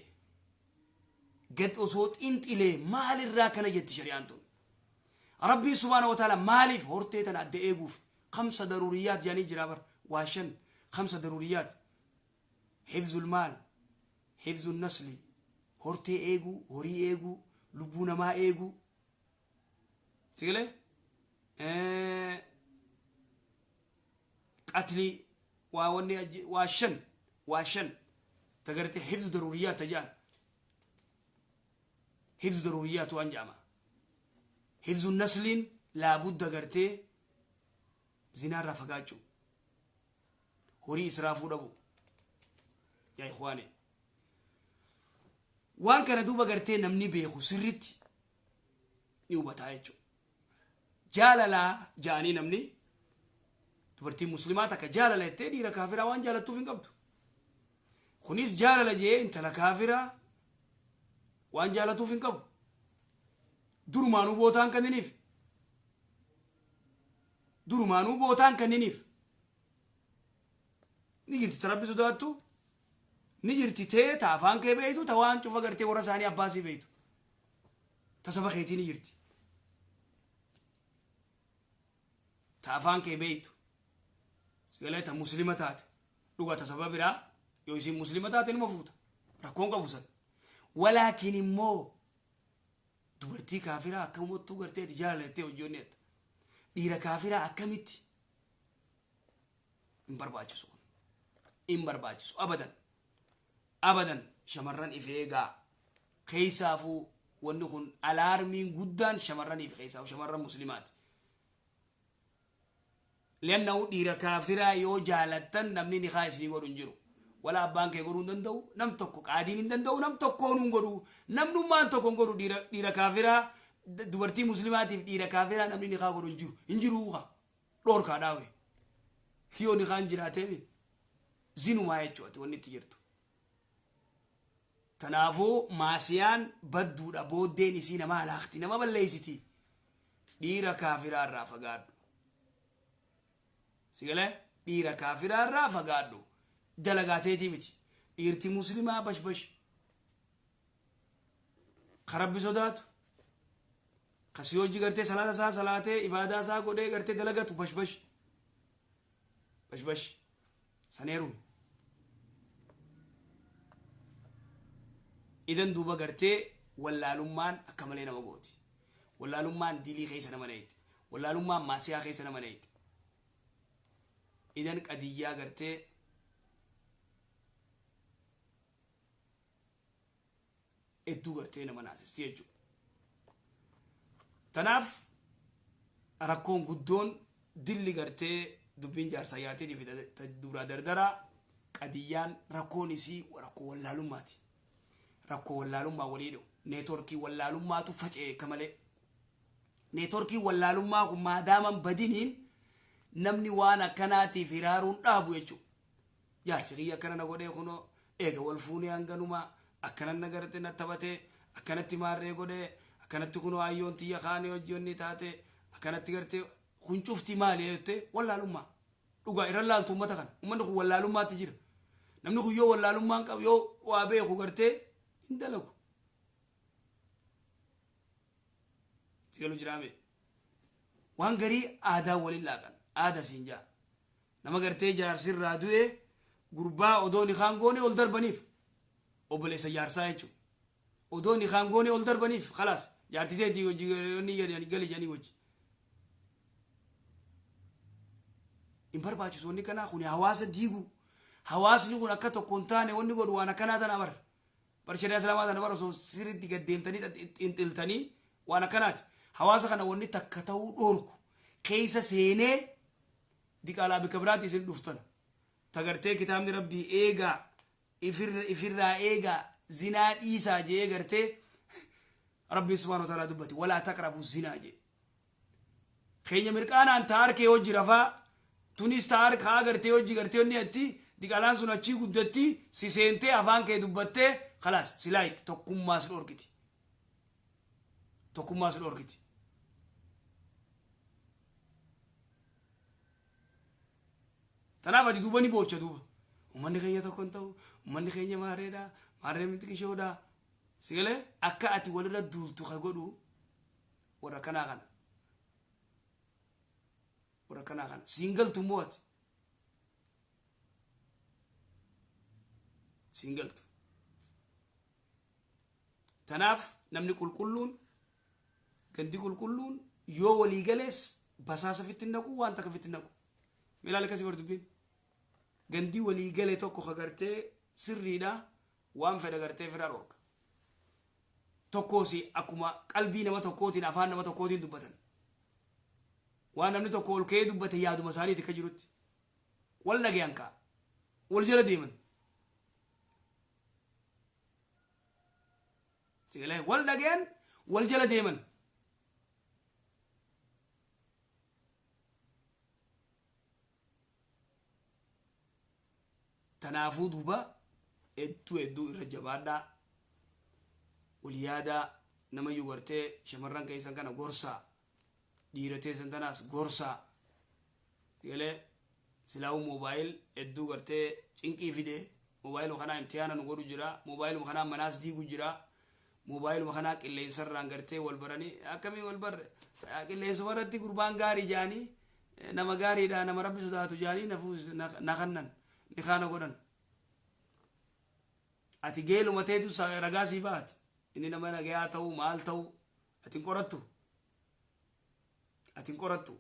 gad osoo xinxilee, maalirraa kana jetti shari'aan tun? Rabbiin سبحانه وتعالى maaliif hortee tana adda eeguuf خمسة ضروريات jedhanii jira bar, waa shan, خمسة ضروريات: حفظ المال، حفظ النسل, hortee eeguu, horii eeguu, lubbuu namaa eeguu, sigalee qatlii, waa wanni waa shan, waa shan tagartee حفظ ضروريات tajaan, حفظ ضروريات waan jedhama. حفظ النسل iin laabudda gartee zinaarraa fagaachuu, horii israafuu dhabu. Yaa ikhwaane, waan kana duuba gartee namni beeku sirritti ni hubataa jechuudha. Jaalalaa ja'anii namni dubartii muslimaa takka jaalala jettee dhiira kaafiraa waan jaalattuuf hin qabdu. Kunis jaalala jee intala kaafiraa waan jaalatuuf hin qabu. Durumaanuu bootaan kanniniif. Durumaanuu bootaan kanniniif. Ni jirti ta Rabbi sodaattu. Ni jirti tee ta afaan kee beeytu, ta waan cufa gartee warra isaanii abbaa sii beeytu. Ta saba keetii ni jirti. Ta afaan kee beeytu. Sigalee ta muslima taate. Dhuga ta saba biraa yoo isiin muslima taate numa fuuta. Rakkoon qabu san. Walaakin immoo dubartii kaafiraa akkamumattuu gartee ati jaalala jettee hojjoonni jetta. Dhiira kaafiraa akkamitti hin barbaachisu kun. Hin barbaachisu abadan. Abadan shamarran if eegaa. Keessaafuu wanni kun alaarmiin guddaan shamarraniif, keessaafuu shamarran muslimaati. Liannahu dhiira kaafiraa yoo jaalattan namni nikaa isinii godhu hin jiru. Wala abbaan kee godhuu hin danda'u, nam tokko qaadiin hin danda'u, nam tokkoonuu hin godhu. Namnummaan tokko hin godhu dhiira kaafiraa dubartii muslimaatiif dhiira kaafiraa namni nikaa godhu hin jiru. Hin jiru kaa. Dhoorkaa dhaawe. Yoo nikaan jiraateemi zinumaa jechuudha wanni itti jirtu. Tanaafuu maasiyaan badduudha, booddeen isii nama halaakti, nama balleessiti. Dhiira kaafiraa irraa fagaadhu. Sigalee dhiira kaafiraa irraa fagaadhu. Dalagaa teetii miti. Dhiirti muslimaa bashbash. Ka Rabbi sodaatu. Ka si hojii gartee salaata isaa salaatee ibaadaa isaa godhee gartee dalagatu bashbash. Bashbash. San heerumi. Idan duuba gartee wallaalummaan akka malee nama gooti. Wallaalummaan dilii keessa nama neeyti. Wallaalummaan maasiyaa keessa nama neeyti. Idan qadiyyaa gartee hedduu gartee nama naasisti jechuudha. Tanaaf rakkoon guddoon dilli gartee dubbiin jaarsaa yaatiitii fi dubraa dardaraa qadiyyaan rakkoon isii rakkoo wallaalummaati. Rakkoo wallaalummaa walii dhufu. Neetworkii wallaalummaatu faca'e akka malee. Neetworkii wallaalummaa kun maadaaman badiniin namni waan akkanaatiif hiraaruun dhaabu jechuudha. Jaarsi kiyya akkana na godhee, kunoo eega wal fuunee hanganumaa akkana na garte na taphatee, akkanatti maarree godhee, akkanatti kunoo hayyoon tiyya kaanee hojii onni taate akkanatti gartee. Kun cufti maali jettee wallaalummaa dhugaa irra laaltu. Ummata kana, ummanni kun wallaalummaatti jira. Namni kun yoo wallaalummaan qabu, yoo waa beeku gartee hin dalagu. Si galu jiraame waan garii aadaa waliin laaqan aada siin jaa. Nama gartee jaarsirraa du'e gurbaa odoo nikaan goone ol darbaniif, obboleessa jaarsaa jechuudha. Odoo nikaan goone ol darbaniif, khalaas, jaartii teetii hojii gali jedhanii wajji. Hin barbaachisu wanni kanaa kun hawaasa diiguu. Hawaasni kun akka tokko hin taane wanni godhu waan akkanaa tana bar. Bar shari'aa islaamaa tana bar osoo sirriitti gad deemtanii xinxiltanii waan akkanaati. Hawaasa kana wanni takka ta'uu dhoorku keessa seenee diqaalaa bikka biraatti isin dhuftan. Tagartee kitaabni Rabbii eegaa ifirraa eegaa, zinaa dhiisaa jee gartee Rabbiin subhaanahu wa ta'aalaa dubbate, walaa taqrabu zinaa jee. Keenya mirqaanaan ta harkee hojii rafaa tunis ta harkaa gartee hojii gartee inni atti diqaalaan sun achii guddatti si seentee afaan kee dubbattee, khalaas, silaa itti tokkummaa si dhorkiti. Tokkummaa si dhorkiti. Tanaaf ati duuba ni boocha duuba. Uummanni keenya tokko hin ta'u, uummanni keenya maareedha, maarree miti qishoodha. Sigalee akka ati walirra duultu ka godhu warra kanaa kana. Warra kanaa kana. Siin galtu immoo ati. Siin galtu. Tanaaf namni qulqulluun, gandi qulqulluun yoo walii galees basaasa fitti hin naqu, waan takka fitti hin naqu. Milaal akkasii bar dubbiin. Gandi walii gale tokko ka gartee sirriidha, waan fedha gartee firaa dhorka. Tokkoosi akkuma qalbii nama tokkootiin afaan nama tokkootiin dubbatan. Waan namni tokko ol ka'ee dubbate yaaduma isaaniiti akka jirutti. Wal dhagayan kaa. Wal jala deeman. Sigalee wal dhagayan, wal jala deeman. Tanaafuu duuba hedduu hedduu irra jabaadhaa. Wal yaadaa, namayyuu gartee shamarran keessan kana gorsaa. Dhiira teessan tanaas gorsaa. Sigalee silaa'uu moobaayil hedduu gartee cinqii fide. Moobaayiluma kanaa imtihaana nu godhu jira. Moobaayiluma kanaa manaas diigu jira. Moobaayiluma kanaa qilleensarraan gartee wal baranii akkamii wal barre? Qilleensuma irratti gurbaan gaarii jaanii, nama gaariidha, nama Rabbi sodaatu jaanii nafuus na kannan ni kaana godhan. Ati geeluma teetu ragaa sii baati. Inni nama nagayaa ta'uu maal ta'uu ati hin qorattu. Ati hin qorattu.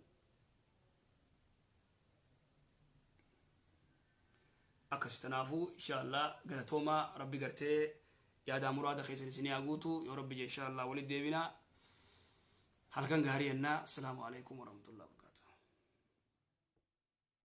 Akkasi tanaafuu inshallah galatoomaa. Rabbi gartee yaadaa muraada keessan isinii haa guutu. Yoo Rabbi je, inshallah walitti deebinaa. Halkan gaarii jennaa. Assalaamu alaikum warahmatullahi.